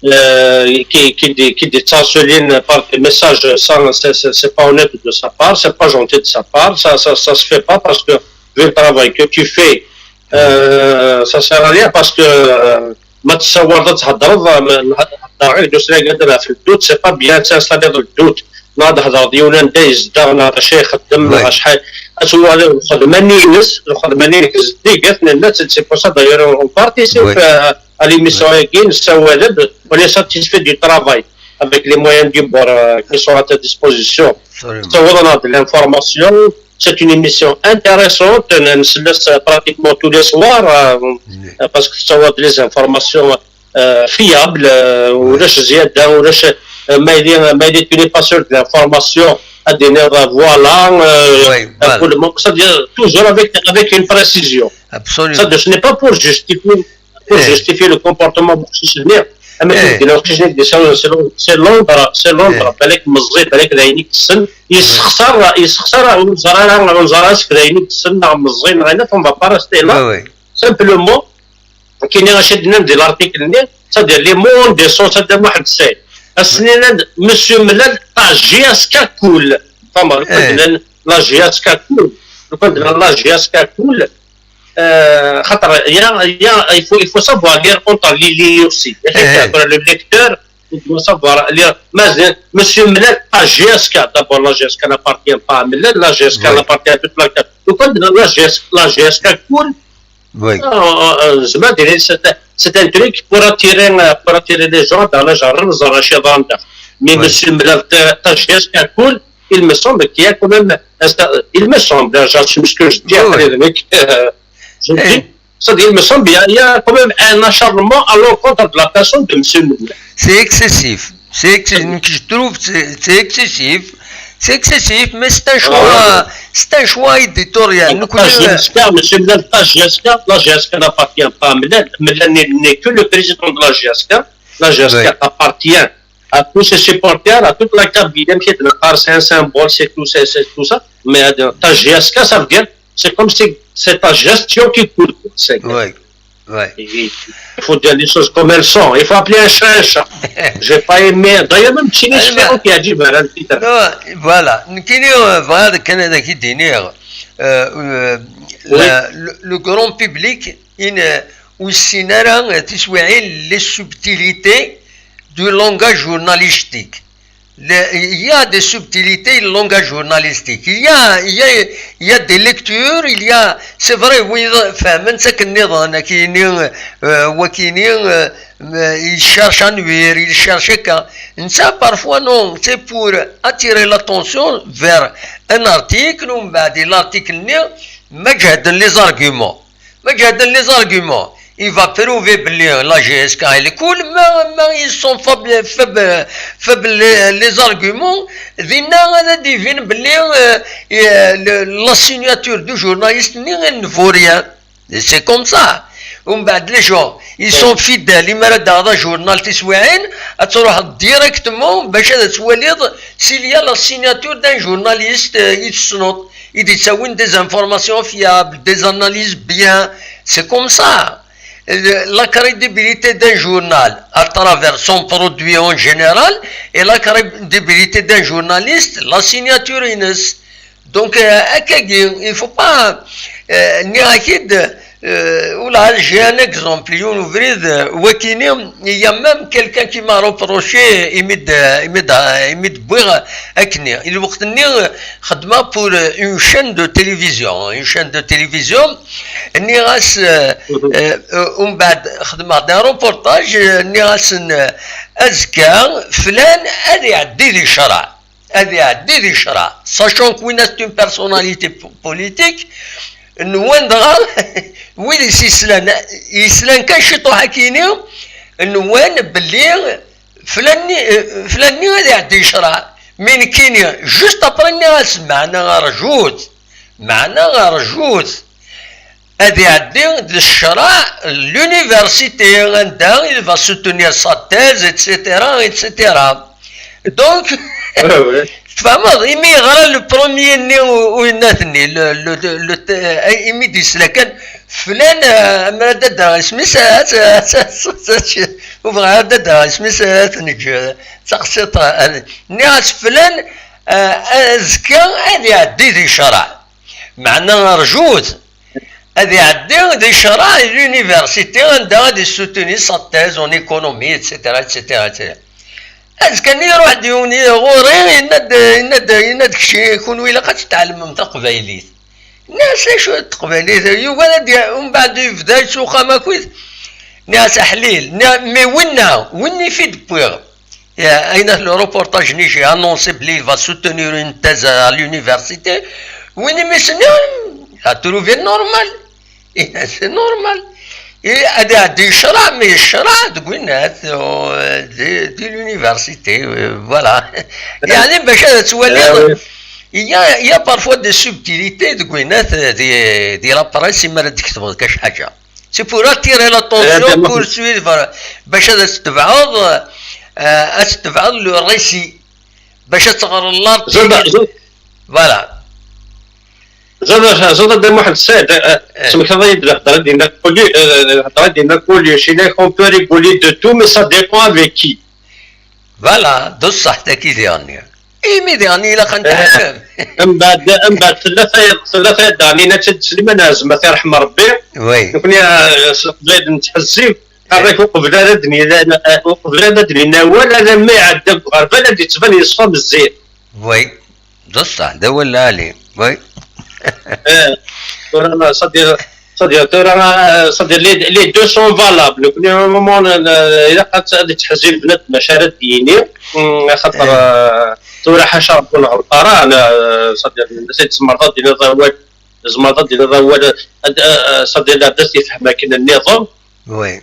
la, euh, qui, qui, dé- qui détient ce lien par des messages, ça, c'est- c'est c'est pas honnête de sa part, c'est pas gentil de sa part, ça, ça, ça se fait pas parce que vu le travail que tu fais, euh, ça sert à rien parce que euh, ma tessawaleḍ ad thedreḍ, ma- ma- هضر غير دوس راك قادر في الدوت، c'est pas bien تنستاليض الدوت. ناض هضر ديونا دايز داغنا شي يخدم شحال. اسوال الخدمه نينس، الخدمه نينس ديك ننا، c'est pour ça d'ailleurs on participe à l'émission هاكي نسوالد. On est satisfait du travail avec les moyens du bord qui sont à ta disposition. Absolument. C'est une émission intéressante, نسلس pratiquement tous les soirs, parce que ça va des informations fiables, ولاش زياده ولاش ما يلي ما يلي tu n'es pas sûr de l'information à des nerfs, voilà, c'est-à-dire toujours avec avec une précision. Absolument. C'est-à-dire ce n'est pas pour justifier pour justifier le comportement de ce souvenir. اما كنت قلنا وقت جينا ديسان c'est Londres, c'est Londres, بالك مزي، بالك داينيك السن يسخسر يسخسر ونزرع ونزرع سك داينيك السن نغ مزي نغينا ثم بارا ستيلا. Simplement كاين غاش دنا ندير l'article ني، c'est-à-dire les mots de son، c'est-à-dire واحد السيد السنين monsieur ملال تاع J S K cool. فما لو كان la J S K cool، لو كان la J S K cool. آه، خاطر يا يا il faut il faut savoir lire entre les lignes aussi. Le lecteur il doit savoir lire. مازال monsieur ملال تاع J S K. D'abord la J S K n'appartient pas à ملال، la J S K n'appartient à toute la carte. لو كان la J S K la J S K cool. زعما ديري c'est un truc pour attirer pour attirer les gens dans la genre زعما شي ظن. Mais monsieur ملال تاع J S K cool, il me semble qu'il y a quand même il me semble, je suis ce que je dis, je dis, c'est-à-dire, il me semble, il y a, il y a quand même un acharnement à l'encontre de la personne de monsieur Mounet. C'est excessif. C'est excessif. Je trouve c'est c'est excessif. C'est excessif, mais c'est un choix, c'est un choix éditorial. J'espère, monsieur Mounet, la J S K, la J S K n'appartient pas à Mounet. Mounet n'est que le président de la J S K. La J S K appartient à tous ses supporters, à toute la Kabylie, c'est un symbole, c'est tout, c'est tout ça. Mais la J S K, ça veut dire, c'est comme si c'est ta gestion qui coûte. Oui, oui. Il faut dire les choses comme elles sont. Il faut appeler un chat un chat. J'ai pas aimé. D'ailleurs, même Chili, je fais un qui a dit, voilà, le titre. Voilà. Nekkini, euh, voilà, كان هذا كي دينيغ. Euh, euh, le, le grand public, il ne, ويسينارا تسويعين les subtilités du langage journalistique. Il y a des subtilités, le langage journalistique. Il y a, il y a, il y a des lectures, il y a, c'est vrai, oui, فهمت ساك النظام كيني وكيني يشارش انوير يشارش هكا. انت parfois non, c'est pour attirer l'attention vers un article ومن بعد l'article ني ما جهدن les arguments. ما جهدن les arguments. Il va prouver بلي la J S K est cool, mais, mais ils sont faibles, faibles, faibles les, les arguments. Dinna غادي يبين بلي la signature du journaliste ني ne vaut rien. C'est comme ça. ومن بعد les gens ils sont fidèles. إما راه داغ journal تسويعين تروح directement باش هذا تواليض s'il y a la signature d'un journaliste يتسنط. i d-yettawin des informations fiables, des analyses bien. C'est comme ça. Euh, la crédibilité d'un journal à travers son produit en général et la crédibilité d'un journaliste, la signature ines. Donc, euh, akkagi, il faut pas, euh, nniɣ-ak-id, euh, ula j'ai un exemple, yiwen ubrid, euh, wakini, il y a même quelqu'un qui m'a reproché imi d- imi d- imi d-wwiɣ akkenni. Lweqt-nni, euh, xeddmeɣ pour, euh, une chaîne de télévision, une chaîne de télévision. Nniɣ-as, euh, euh, euh, umbeɛd xedmeɣ-d un reportage, euh, nniɣ-asen, euh, azekka flan ad iɛeddi di ccreɛ. Ad iɛeddi di ccreɛ, sachant que winna c'est une personnalité po- politique, nwan dɣa wid i s-yeslan, yeslan kan ciṭuḥ akini, nwan belli flanni, eh, flanni ad iɛeddi di ccreɛ. Mi nekkini, juste après, nniɣ-as, meɛna rjut, meɛna rjut. Ad iɛeddi di ccreɛ, l'université, anda il va soutenir sa thèse, et cetera, et cetera. Donc, tfehmeḍ, imi yeɣra le premier-nni u- uyennat-nni, le, le, le, le, eh, imi d-yesla kan, flan, eh, amra d-adreɣ isem-is, eh, eh, eh, eh, ur bɣiɣ ara d-adreɣ isem-is, eh, ad t-neǧǧ, eh, d taqsiṭ, eh, nniɣ-as flan, eh, azekka ad iɛeddi di ccreɛ. Meɛna rjut, ad iɛeddi di ccreɛ l'université anda ad issoutenu sa thèse en économie, et cetera, et cetera, et cetera. Azekka-nni iruḥ-d yiwen ɣur-i, yenna-d, yenna-d, yenna-d, kečč, kunwi ilaq ad tɛelmem taqbaylit. Nniɣ-as, acu d teqbaylit? Yugi ad d-, umbeɛd yebda yettuxam akkit. Nniɣ-as, aḥlil, nniɣ, mais winna, winna i d-wwiɣ. Ayen at le reportage-nni, j'ai annoncé belli il va soutenir une thèse à l'université. Win i mi s-nniɣ, il a trouvé normal. C'est normal. Et ad iɛeddi ccreɛ, mais ccreɛ deg winna, euh, de, de l'université, euh, voilà. Yeɛni bac ad twaliḍ, il y a, il y a parfois des subtilités deg winna, euh, di, di la presse, imi ara d-tketbeḍ kac ḥaǧa. C'est pour attirer l'attention, pour suivre, bac ad tebɛeḍ, euh, ad tebɛeḍ le récit, bac ad teɣreḍ l'article. Voilà. Zad, zad, Dda Muḥend Saɛid, eh, eh, smektaḍ-iyi-d lehḍra din la Coluche, eh, lehḍra din la Coluche, on peut rigoler de tout, mais ça dépend avec qui. Voilà, d ṣṣeḥ, tagi diɣen. Imi diɣen ilaq ad nteɛlem. Mbeɛd, mbeɛd tella tayeḍ, tella tayeḍ daɣen yenna-tt-id Sliman Ɛezmat, iṛḥem Ṛebbi. Oui. Nekni, eh, s Leqbayel nettḥezzib, qqaren-ak uqbel ara d-nini, eh, uqbel ara d-nini awal, alamma iɛedda deg uɣerbal ad d-ittban yeṣfa mezzir. Oui. D ṣṣeḥ, d awal lɛali. Oui. Eh, tura, ça dire, ça dire, tura, ça dire, les, les deux sont valables. Nekni, au moment, eh, ilaq ad, ad ittḥezzib bnadem acu ara d-yini. Mm, axaṭer, eh, tura ḥaca Ṛebbi ur nɣelleṭ ara, eh, ça dire, tzemreḍ ad d-tiniḍ awal, tzemreḍ ad d-tiniḍ awal, ad, eh, eh, ça dire, lɛebd ad t-yefhem akken nniḍen. Oui.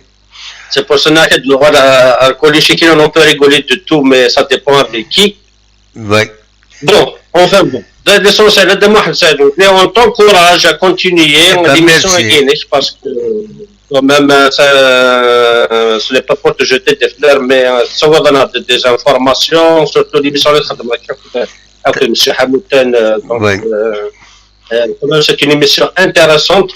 C'est pour ça que nous voilà à Coluche, on peut rigoler de tout, mais ça dépend avec qui. Oui. Bon, enfin bon. L'essentiel, Dda Muḥend Saɛid, on t'encourage à continuer l'émission, merci. Parce que quand même, euh, ça, euh, ce n'est pas pour te jeter des fleurs, mais, euh, ça va donner des, des informations, surtout l'émission, euh, avec M. Hamilton, euh, donc, oui. Euh, Euh, c'est une émission intéressante.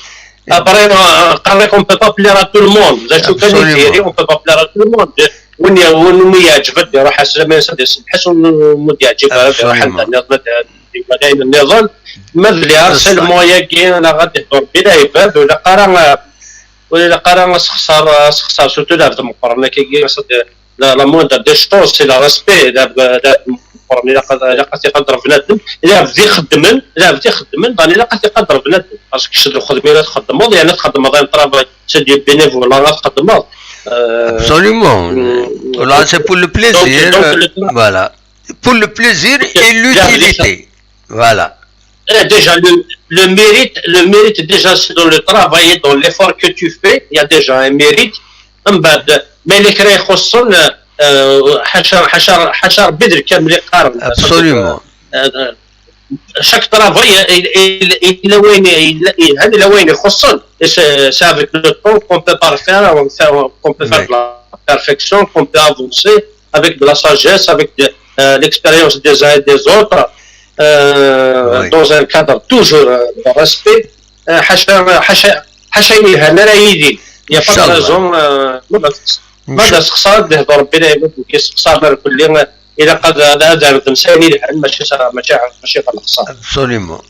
Après, on, on peut pas plaire à tout le monde. Absolument. On peut pas plaire à tout le monde. Win, win, win yeɛǧeb ad iruḥ ass lamin ad iṣebḥ, win ur yeɛǧib ara ad iruḥ anda nniḍen, ad iwali ayen nniḍen. Ma d les harcèlements-agi, neɣ ad ihder bila ibab, ur ilaq ara, ur ilaq ara asexṣar, asexṣar, surtout lɛebd meqqren akkagi, la, la moindre des choses, c'est le respect. Lɛebd, lɛebd meqqren, ilaq ad, ilaq ad t-iqader bnadem. Lɛebd ixeddmen, lɛebd ixeddmen, dan ilaq ad t-iqader bnadem. Parce que kečč d uxedmi ara txeddmeḍ, yerna txeddmeḍ un travail, c'est du bénévolat ara txeddmeḍ. Euh, absolument. Mm. Là, c'est pour le plaisir. Donc, donc, le tra- voilà. Pour le plaisir et l'utilité. Voilà. Eh, déjà, le, le mérite, le mérite, déjà, c'est dans le travail et dans l'effort que tu fais. Il y a déjà un mérite. Mbeɛd, ma yella kra ixuṣṣen, euh, ḥaca, ḥaca, ḥaca Ṛebbi d lkamel i qqaren. Absolument. Euh, euh, chaque travail, il, il, il a wayen, il, il, il a wayen ixuṣṣen. Et c'est, c'est avec le temps qu'on peut parfaire, on fait, qu'on peut faire de la perfection, qu'on peut avancer avec de la sagesse, avec de, euh, l'expérience des uns et des autres. euh, dans un cadre toujours, euh, de respect. Euh, ḥaca ḥaca ḥaca ayen yelhan ara yili. Il y a pas de raison, euh, ma d as-texṣar ad d-ihdu Rebbi lɛibad, nekk yessexṣaren ar kulli, ilaq ad ad ardem s ayen yelhan, mačči s mačči mačči ɣer lexṣar. Absolument.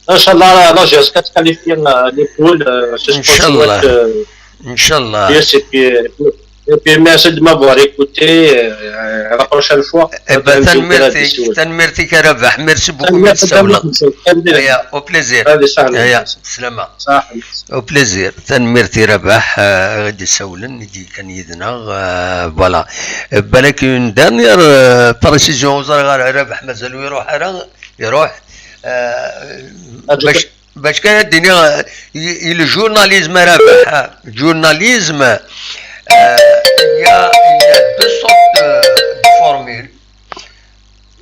Inchallah la J S K ad tqualifier, euh, les poules, euh, c'est ce qu'on souhaite, euh, Inchallah. Yes, et puis, euh, et puis merci de m'avoir écouté, euh, à la prochaine fois. Eh ben, tanemmirt-ik, tanemmirt-ik a Rabaḥ. Merci beaucoup. Au plaisir. Au plaisir. Tanemmirt i Rabaḥ, euh, i d-isawlen, i d-yekkan yid-neɣ, euh, voilà. Euh, balak une dernière, euh, précision, ur ẓriɣ ara, Rabaḥ mazal ur iruḥ ara, iruḥ. Euh, bac, bac kan ad d-iniɣ, euh, i, i le journalisme a Rabaḥ, euh, journalisme, euh, il y a, il y a deux sortes de, de formules.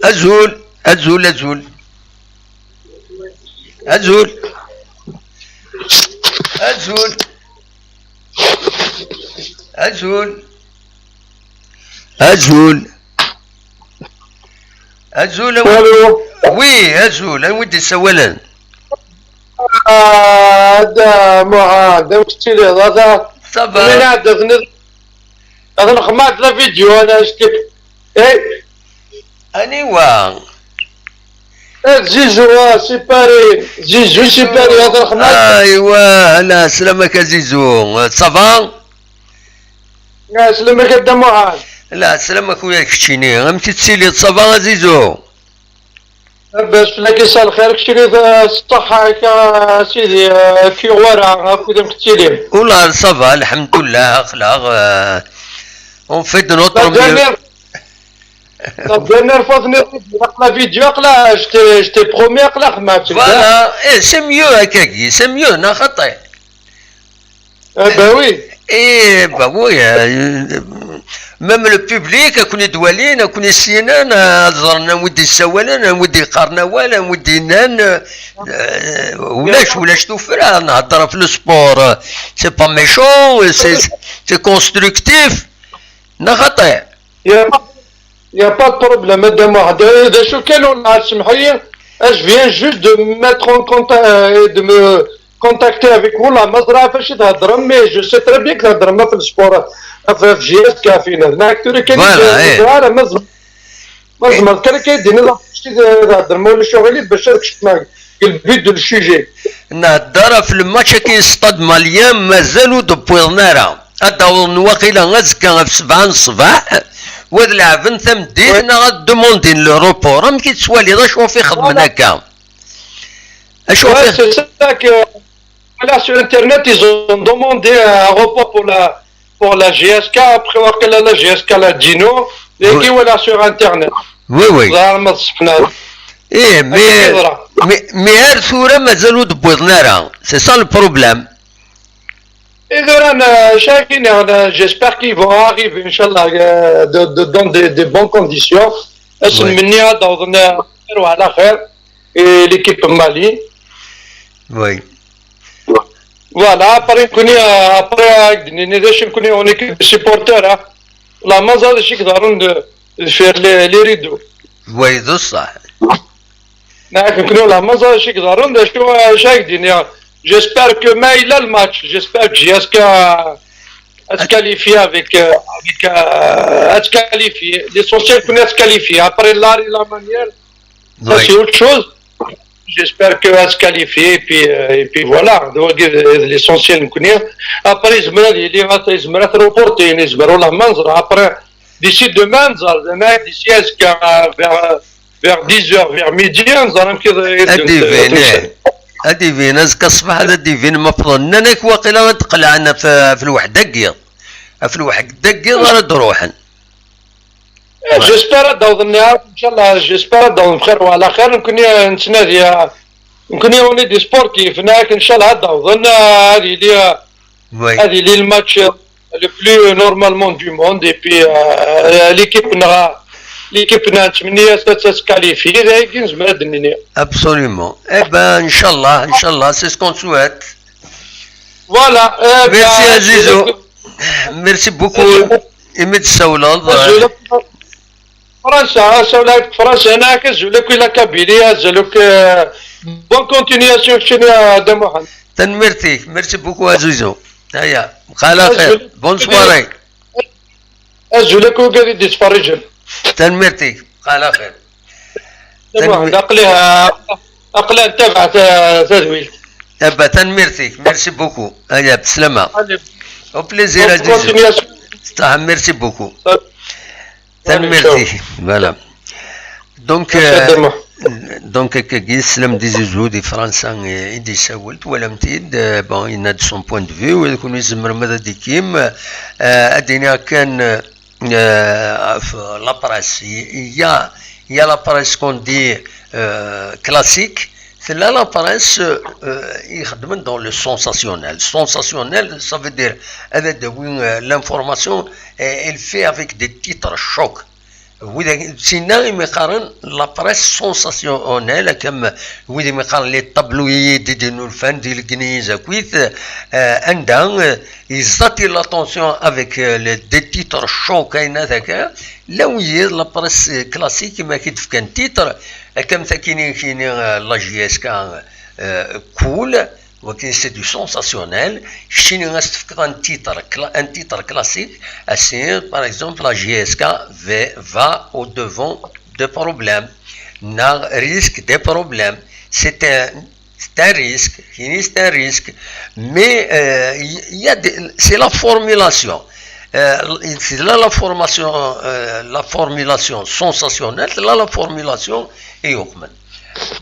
Azul, azul, azul. Azul. Azul. Azul. Azul. Azul, a wi-, Allô. Oui, azul, anwa i d-yessawalen? Ah, Dda Muḥend, amek tettiliḍ? Ça va. Min ɛad ad ned-, ad nexmaɛ la vidéo, ana, je t'ai-, eh? Aniwa? Eh, Zizou, ah, c'est pareil. Zizou, c'est pareil, ad nexmaɛ. Aywa, ala, slam-ak a Zizou. Ça va? Ah, slam-ak a Dda Muḥend. La, slam-ak uya keččini. Amek i tettiliḍ, ça va a Zizou? Labas fell-ak, yesɛa lxir, keččini, eh, ṣṣeḥḥa-k a sidi, eh, ki wara, akud amek tettilim? Ula, ça va, lḥemdullah, aql-aɣ, eh, on fait de notre mieux. La dernière fois, tenniḍ-d, ilaq la vidéo, aql-aɣ, je t'ai, je t'ai promis, aql-aɣ, ma. Voilà, eh, c'est mieux, akkagi, c'est mieux, neɣ xaṭi? Eh ben oui. Eh, bah oui, euh, même le public, ad ken-id-walin, ad ken-issinen, ad ẓren anwa i d-yessawalen, anwa i d-yeqqaren awal, anwa i d-yennan, euh, ulac, ulac tuffra, nhedder ɣef le sport, euh, c'est pas méchant, euh, c'est, c'est constructif. Neɣ xaṭi? Il y a pas, il y a pas de problème, a Dda Muḥend. Eh, d acu kan, ur nɛad, semḥ-iyi. Ah, je viens juste de me mettre en contact, euh, et de me contacter avec vous, la ma ẓriɣ ɣef acu i theddrem, mais je sais très bien que theddrem ɣef le sport, ɣef, ɣef J S K, fina. Neɣ tura kan, voilà, eh. Ẓriɣ ara, ma ẓ-, ma tzemreḍ kan akka i d-tiniḍ ɣef wacu i theddrem, ma ulac aɣilif, bac ad kecmeɣ deg le vif du sujet. Nhedder ɣef le match-agi n Stade Malien, mazal ur d-wwiḍen ara. Ad d-awḍen waqila azekka ɣef sebɛa n ṣṣbeḥ, u ad leɛben tameddit, neɣ ad demandin le report. Amek i tettwaliḍ, acu ɣef i xedmen akka? Acu ɣef i... Ouais, c'est ça que, voilà, sur Internet, ils ont demandé un report pour la, pour la J S K. Après, waqila la J S K la dit non. Dagi, voilà, sur Internet. Oui, oui. Ẓer ma tṣeḥḥa. Eh, mais, mais, mais ar tura mazal ur d-wwiḍen ara. C'est ça le problème. Et tura, euh, chacun, euh, j'espère qu'ils vont arriver, Inch'Allah, euh, de, de, dans des, des bonnes conditions. Ass n menni ad awḍen, euh, xir wa ɛla xir. Et l'équipe Mali. Oui. Voilà, après, nekkni, euh, après, euh, nekkni, on est que des supporters, hein. La mazal d acu i iḍerrun de, de faire les, les rideaux. Oui, d ṣṣeḥ. Nekkni la mazal d acu i iḍerrun, d acu, euh, acu i k-d-iniɣ. J'espère que ma yella le match, j'espère que J S K ad se qualifier avec, euh, avec, euh, ad se qualifier. L'essentiel, c'est de se qualifier. Après, l'art et la manière, ça, oui, c'est autre chose. J'espère que va se qualifier et puis, euh, et puis voilà. Donc, euh, l'essentiel, nekkni. Après, yezmer ad yili, yezmer ad reporter, yezmer ula ma nẓer. Après, d'ici demain, nẓer, demain, d'ici à ce que, euh, vers, vers dix heures, vers midi, nẓer amek i, ad d-ibin, eh. Ad d-ibin, azekka ṣṣbeḥ ad d-ibin ma fḍen. Nnan-ak waqila ad d-qelɛen ɣef, ɣef lweḥda-agi. Ɣef lweḥda-agi ara d-ruḥen. Eh, j'espère ad d-awḍen, Inchallah, j'espère ad d-awḍen bxir wa ɛla xir. Nekkni, eh, nettnadi, eh, nekkni, on est des sportifs, neɣ, Inchallah, ad d-awḍen, eh, ad yili, eh, oui, ad yili le match, eh, le plus normalement du monde, et puis, eh, l'équipe-nneɣ, l'équipe-nneɣ, nettmenni-as ad, ad s-qualifier, d ayagi nezmer ad d-nini. Absolument. Eh ben, Inchallah, Inchallah, c'est ce qu'on souhaite. Voilà, eh ben, merci, Azizou. Merci beaucoup. Imi d-tsawleḍ. Fransa, ass-a ulaɛib Fransa, هناك أزول أكو إلى كابيليا، أزول أكو، آه، bonne continuation كشني يا دي محمد. Tanemmirt-ik, merci beaucoup a Zuzu. Aya, bqa ɛla xir. Bonne soirée. Azul akk wigad i d-ittferriǧen. Tanemmirt-ik, bqa ɛla xir. Tanemmirt. Aql-i, aql-i ntabaɛ ta-, tadwilt. Aba, tanemmirt-ik, merci beaucoup. Aya, bslama. Au plaisir a Zuzu. Bonne continuation. Merci beaucoup. Tanemmirt-ik. Voilà. Donc, euh, donc, akkagi, sslam di Zuzu di Fransa, euh, i d-yessawel, twalam-t-id, euh, bon, yenna-d son point de vue, wid kunwi tzemrem ad d-tikim, euh, ad d-iniɣ kan, euh, ɣef la presse. Il y a, il y a la presse qu'on dit, euh, classique, tella la presse, euh, ixeddmen dans le sensationnel. Sensationnel, ça veut dire, ad d-tawi, euh, l'information, euh, elle fait avec des titres chocs. Wid-, d tinna imi qqaren la presse sensationnelle, akka am wid imi qqaren les tabloïds d-inulfan di Legliz akkit, euh, anda, euh, ils attirent l'attention avec, euh, les, des titres chocs, ayen akka. La wiyiḍ, la presse, euh, classique, imi ak-id-fkan titre, akka am takini kini, euh, la J S K, euh, cool, Wakin, c'est du sensationnel. Keččini ad s-tefkeḍ un titre cla-, un titre classique, ass-nni, par exemple, la J S K va, va au devant de problèmes. Neɣ risque des problèmes. C'est un, c'est un risque. Kini, c'est un risque. Mais, euh, il y a des, c'est la formulation. Euh, c'est là la formation, euh, la formulation sensationnelle, là la formulation est humaine.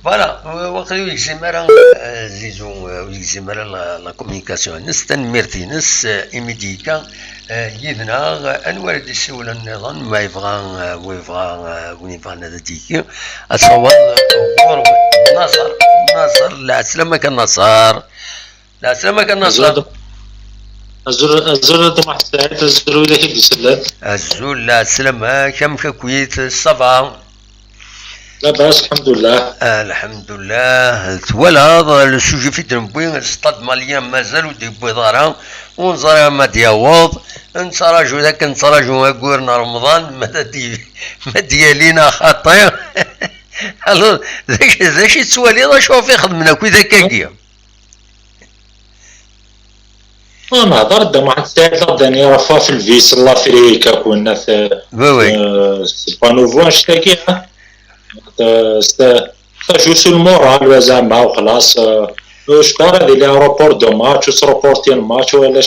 Voilà, euh, waqil ur yegzim ara, euh, Zizu, euh, ur yegzim ara la, la communication-ines, tanemmirt-ines, euh, imi d-yekka, euh, yid-neɣ, euh, anwa ara d-isiwlen nniḍen, ma yebɣa, euh, wa yebɣa, euh, win yebɣan ad d-yekki, asawaḍ, euh, ɣur-wen. Naṣer, Naṣer, lɛeslama-k a Naṣer. Lɛeslama-k a Naṣer. Azul, azul, azul a Dda Muḥend Saɛid, azul widak i d-isellen. Azul, lɛeslama-k, amek akkit, ça va? Labas, lḥemdullah. Lḥemdullah. Twalaḍ, le sujet fi d-newwi, stade malien mazal ur d-yewwiḍ ara, ur neẓri ma d-yaweḍ, nettraǧu d akken nettraǧu aggur n Remḍan, ma d-, ma d-yali neɣ xaṭi. Alors, d acu, d acu i tettwaliḍ, acu ɣef i xedmen akk i d akkagi? Ur nehḍer, Dda Muḥend Saɛid, la dernière fois في الفيس l'Afrique, كنا في، oui, oui, euh, c'est pas nouveau, annect-agi, hein. Euh, c'est, ça joue sur le moral, زعما، وخلاص، euh, euh, شكون هذه les reports de match، وتروبورتي الماتش، ولا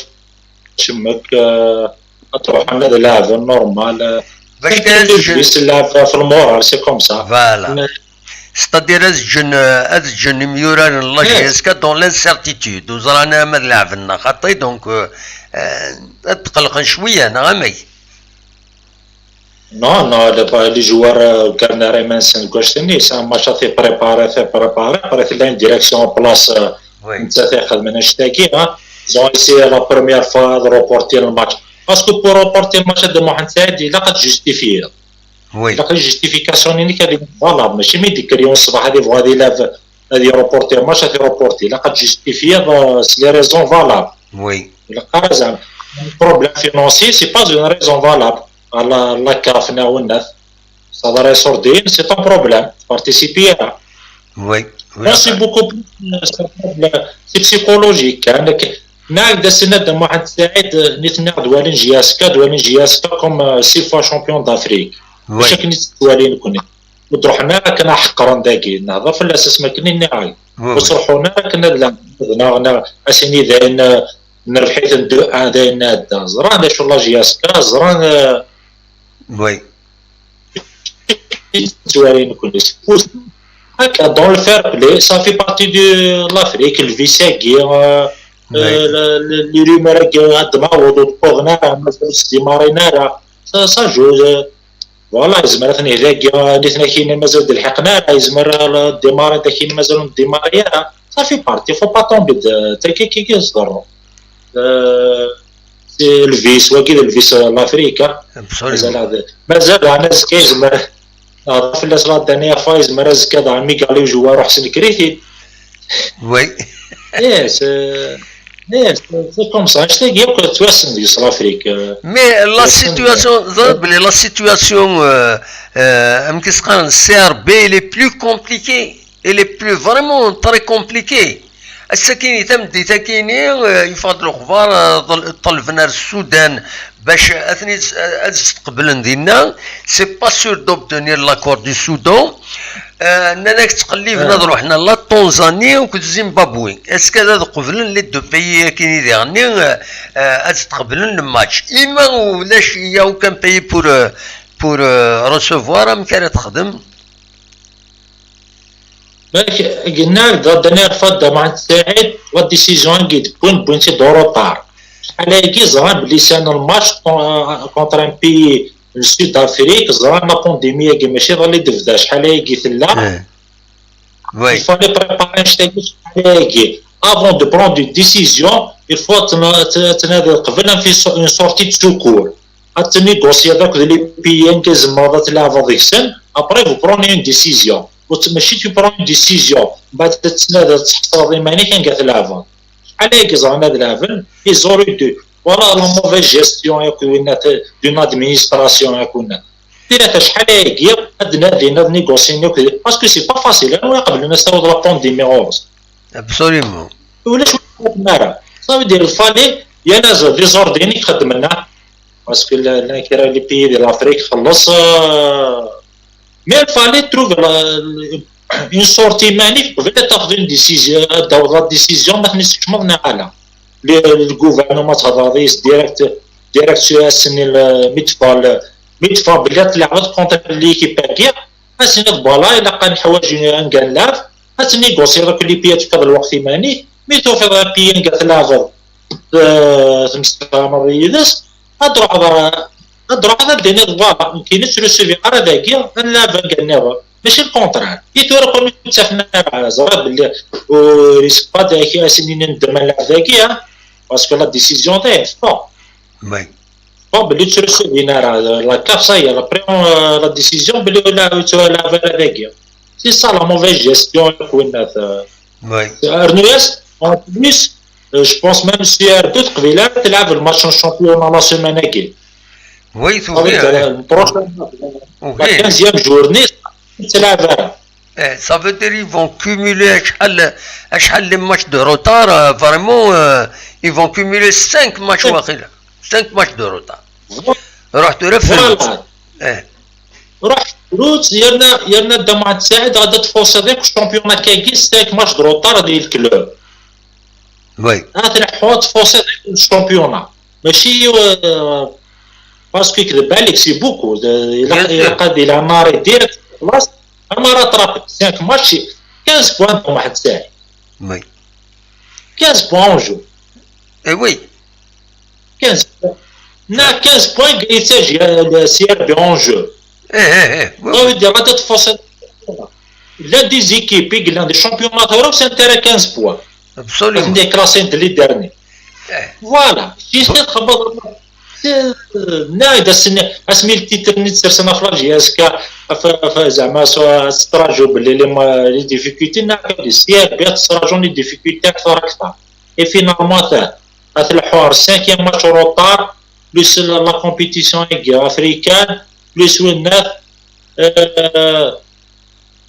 شمك، euh، تروح عند لاعب normal، euh، باش c'est juste اللعب في المورال، c'est comme ça. Voilà. C'est-à-dire, ad ǧǧen, ad ǧǧen imyuraren n la J S K dans l'incertitude. Ur ẓran ara ma ad laɛben neɣ xaṭi, donc, euh, euh, ad tqelqen cwiya, neɣ amek? Non, non, les, les joueurs, euh, ur kkaren ara iman-nsen deg wacc-nni, c'est un match ad t-préparer, ad t-préparer, après tella une direction en place, euh, oui, nettat i ixedmen annect-agi, hein. Ils ont essayé la première fois ad reporter le match. Parce que pour reporter le match, a Dda Muḥend Saɛid, ilaq ad justifier. Oui. Ilaq la justification-inek ad yili valable. Mačči mi d-yekker yiwen ṣṣbeḥ ad yebɣu ad ilab, ad ireporti match, ad ireporti. Ilaq ad justifier, euh, s les raisons valables. Oui. Ilaq ara zeɛma. Un problème financier, c'est pas une raison valable. La, la CAF, neɣ winnat. Ça va résoudre, c'est un problème. Participer. Oui. Oui. Là, c'est beaucoup plus, euh, c'est un problème. C'est psychologique, hein. Nɛawed ad as-nini a Dda Muḥend Saɛid, euh, nitni ad walin J S K, ad walin J S K comme, euh, six fois champion d'Afrique. Oui. Acu akken i tt-ttwalin nekni? Ur d-ruḥen ara akken ad ḥeqren dagi, nehḍer fell-as asmi akken i nniɣ. Oui, oui. Ur ttruḥun ara akken ad lɛen, neɣ, neɣ, ad s-nini dayen, euh, nerbeḥ-iten deux un, dayen nɛedda. Ẓran d acu la J S K, ẓran, euh, oui. Ttwalin nekni. Akka, dans le fair play, ça fait partie de l'Afrique, le vice-agi, euh, oui, euh, le, le, les rumeurs-agi, ad d-naweḍ ur d-wwiḍen ara, mazal ur s-d-imarin ara. Ça, ça joue, euh, voilà, yezmer ad ten-ihdi dagi, euh, nitni akini mazal d-lḥiqen ara, yezmer ad d-imarin akini mazal ur d-imari ara. Ça fait partie, faut pas tomber de, de, de, de, de, c'est le vice, wagi d le vice, euh, l'Afrique, hein. Absolument. Mazal ad, mazal daɣen azekka yezmer, ah, fell-as la dernière fois, yezmer azekka daɣen mi yeɣli ujewwar uḥsen kriti. Oui. Yes, euh, Eh, c'est c'est comme ça. Anect-agi akk ttwassen deg-s l'Afrique. Euh, Mais la ttwassen, situation, euh, la situation, euh, euh, amek i s-qqaren, C R B, elle est plus compliquée. Elle est plus vraiment très compliquée. Ass-akini, tameddit-akini, euh, yeffeɣ-d lexbar, euh, ḍel- ṭelben ar Sudan bac ad ten-id- ad steqblen dinna. C'est pas sûr d'obtenir l'accord du Soudan. Euh, nnan-ak ttqelliben ad ruḥen ar la Tanzanie akked Zimbabwe. Est-ce que ad qeblen les deux pays-akini diɣenni, euh, euh, ad steqblen le match? Ima ulac, il y a aucun pays pour, euh, pour, euh, recevoir, amek ara texdem? Yak, yenna-d Daniel Fadda Maɛen Saɛid, la décision-agi d-wwin, wwin-tt-id en retard. Acḥal-agi ẓran belli c'est un match con- contre un pays n Sud Afrique, ẓran la pandémie-agi mačči iḍelli d-tebda, acḥal-agi tella. Eh. Il Oui. Fallait préparer anect-agi acḥal-agi. Avant de prendre une décision, il faut ad tna- ad tnadiḍ qbel amek une sortie de secours. Ad tnégocier akked les pays anga tzemreḍ ad tleɛbeḍ deg-sen. Après, vous prenez une décision. Ur t- mačči tu prends une décision, mbeɛd ad tnadiḍ ad tḥeṣreḍ iman-ik anga tleɛbeḍ. Acḥal-agi ẓran ad leɛben, ils auraient dû. Voilà la mauvaise gestion yakk winna t- d'une administration yakk winna. Tira acḥal-agi ad nadin ad négocien yakk, parce que c'est pas facile, anwa iqeblen ad s-taweḍ la pandémie ɣur-s? Absolument. Ulac win iqeblen ara. Ça veut dire, il fallait, il y a des ordres i xedmen, parce que la, la, kra les pays de l'Afrique xelleṣ, euh, mais il fallait trouver la, une sortie iman-ik qbel ad tafeḍ une décision, ad taweḍ la décision ma ten-isekcmeḍ neɣ ala. Le, le gouvernement ad tehḍeṛ yis direct, direct s asenni mi teffeɣ, mi teffeɣ belli ad tleɛbeḍ contre l'équipe-agi, ad tiniḍ voilà, ilaq ad neḥwaǧ anga nleɛb, ad tnégocier akk les pays, ad tefkeḍ lweqt iman-ik, mi tufiḍ un pays anga tleɛbeḍ, euh, temsefhameḍ yid-s, ad truḥeḍ, ad truḥeḍ ad d-tiniḍ voilà, nekkini ur ttrusubiɣ ara dagi, ad nleɛb anga nniḍen. Mačči le contraire. I tura kul ur ttafen ara, ẓriɣ belli ur risque pas dagi ad as-inin neddem ad nleɛb dagi, hein, parce que la décision teffeɣ. Oui. Bon, belli ur ttrusubiɣ ara, la CAF, ça y est, elle a pris, euh, la décision belli ur la- ur ttleɛb ara dagi. C'est ça la mauvaise gestion yakk winna. Oui. Rnu-yas, en plus, euh, je pense même si R deux teqbil ara tleɛb le match n championnat la semaine-agi. Oui, Ça veut dire, tugi. euh, le prochain, la Tugi. quinzième journée, tettleɛb ara. Eh, ça veut dire ils vont cumuler acḥal, acḥal les matchs de retard, euh, vraiment, euh, ils vont cumuler cinq matchs Oui. waqila. Cinq matchs de retard. Voilà. Ruḥ tura fruit. Voilà. Eh, Ruḥ fruit, yerna, yerna Dda Mɛend Saɛid, ɣad tforsiḍ yakk championnat-agi cinq matchs de retard di le club. oui. Ah, tleḥḥuḍ tforsiḍ yakk championnat. Mačči, euh, parce que kdeb عليك, c'est beaucoup. De- Il Bien a, sûr. Il a, il a marré direct, خلاص. Ama rattrapé cinq matchs, quinze points Dda Mɛend Saɛid. Oui. Quinze points en jeu. Eh oui. Quinze points. Na quinze points, il s'agit de C R B en jeu. Eh, eh, eh. Oui, Ça veut dire, غادي تفصل. Il y a des équipes, il y a des championnats d'Europe, c'est intérêt quinze points. absolument. Des classés de les derniers. Eh. Voilà. C'est ça, خبر. C'est, euh, نايد السنة، اسمي التيتر نيت سير سنة في لاجي، اسكا، ف-، ف-، زعما سوا ستراجو باللي لي ما-، les difficultés، ناكل سير بيت ستراجو les difficultés أكثر أكثر. Et finalement، ثا، هاد الحوار cinquième match retard، plus la, la compétition africaine، plus وين ناث، euh،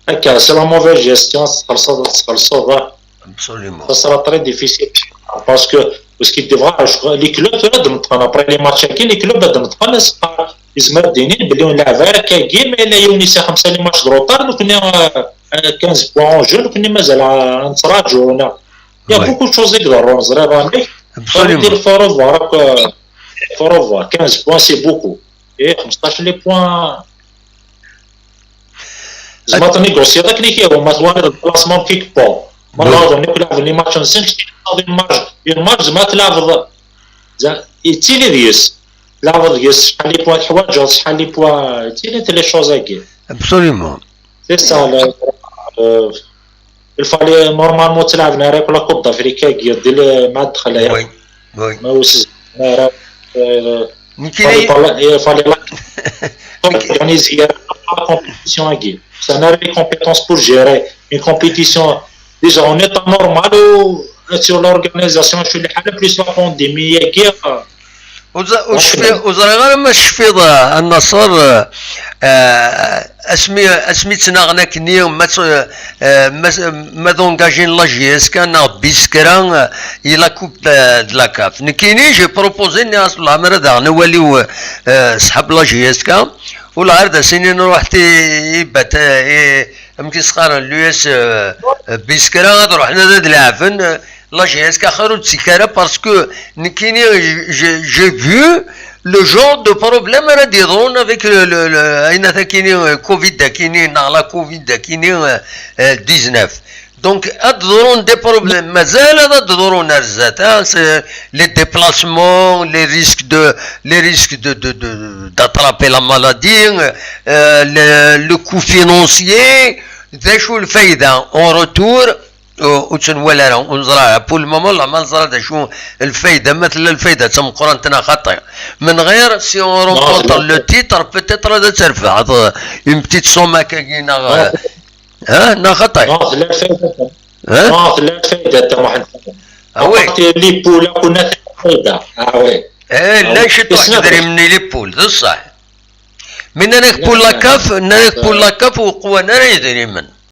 هكا، c'est la mauvaise gestion، تخلصوا، تخلصوا، Absolument. Ça sera très difficile. Parce que, parce qu'il devra, je crois, les clubs, tura ad d-neṭqen, après les matchs-agi, les clubs ad d-neṭqen, يزمر الدينين بلي نلعب غير كاكي، mais لا يونس خمسة les matchs de retard، donc on est, euh, euh, quinze points en jeu، donc on est مازال نتراجعوا هنا. Il y a Oui. Beaucoup de choses يقدروا نزري راني. Absolument. Faut revoir, euh, faut revoir. Quinze points, c'est beaucoup. Et خمسطاش les points. زعما تنيغوسي هذاك اللي كيهو، ما توالد البلاسمون كيك بون. ما Oui. نعرف ناكل لعب les matchs نسين، شتي هذه الماتش، الماتش زعما تلعب. زعما يتيلي ديس. تلعب ديس، شحال les points تحواج، شحال les points، يتيلي les choses هاكي. Absolument. C'est ça, le, euh, il fallait normalement تلعب نهار ياكل la Coupe d'Afrique هاكي، دير مع الدخل هاكي. Oui. Oui. ما وسز نهار، euh, Nekki fallait pas la, il fallait la organiser la compétition هاكي. Ça n'a les compétences pour gérer une compétition. Déjà, en état normal, ou sur l'organisation, sur les plus la pandémie, la guerre. Ur ẓriɣ ara ma tecfiḍ a Naṣer, asmi asmi ttnaɣen akkenni ma d engagin la J S K neɣ bis kra i la coupe de la CAF. Nekkini j'ai proposé, nniɣ-as wellah mer ad aɣen awal-iw ṣḥab la J S K, wellah ar d as-inin ruḥet i bat amek i s-qqaren l'U S bis kra ad ruḥen ad leɛben la J S K axir ur d-ttekki ara, parce que nekkini j'ai vu le genre de problème ara d-yeḍrun avec le, le, le, ayen akini, covid akini neɣ la covid akini dix-neuf. Donc ad d-ḍrun des problèmes, mazal ad d-ḍrun ar zdat, hein, c'est les déplacements, les risques de les risques de de de d'attraper la maladie, euh, le, le coût financier, d acu lfayda en retour. Ur tt-nwala ara, ur neẓra ara. Pour le moment la ma neẓra d acu lfayda, ma tella lfayda d tameqqrant neɣ xaṭi. Menɣir, si on remporte le titre, peut-être ad terbeḥ une petite somme akkagi neɣ, ha, neɣ xaṭi. Tella lfayda. Tella lfayda, a Muḥend. Ah oui. Les poules, kunna lfayda. Ah oui. Eh, llan ciṭuḥ n yedrimen i les poules, d ṣṣeḥ. Mi nnan-ak pour la CAF, nnan-ak pour la CAF ur qwan ara yedrimen.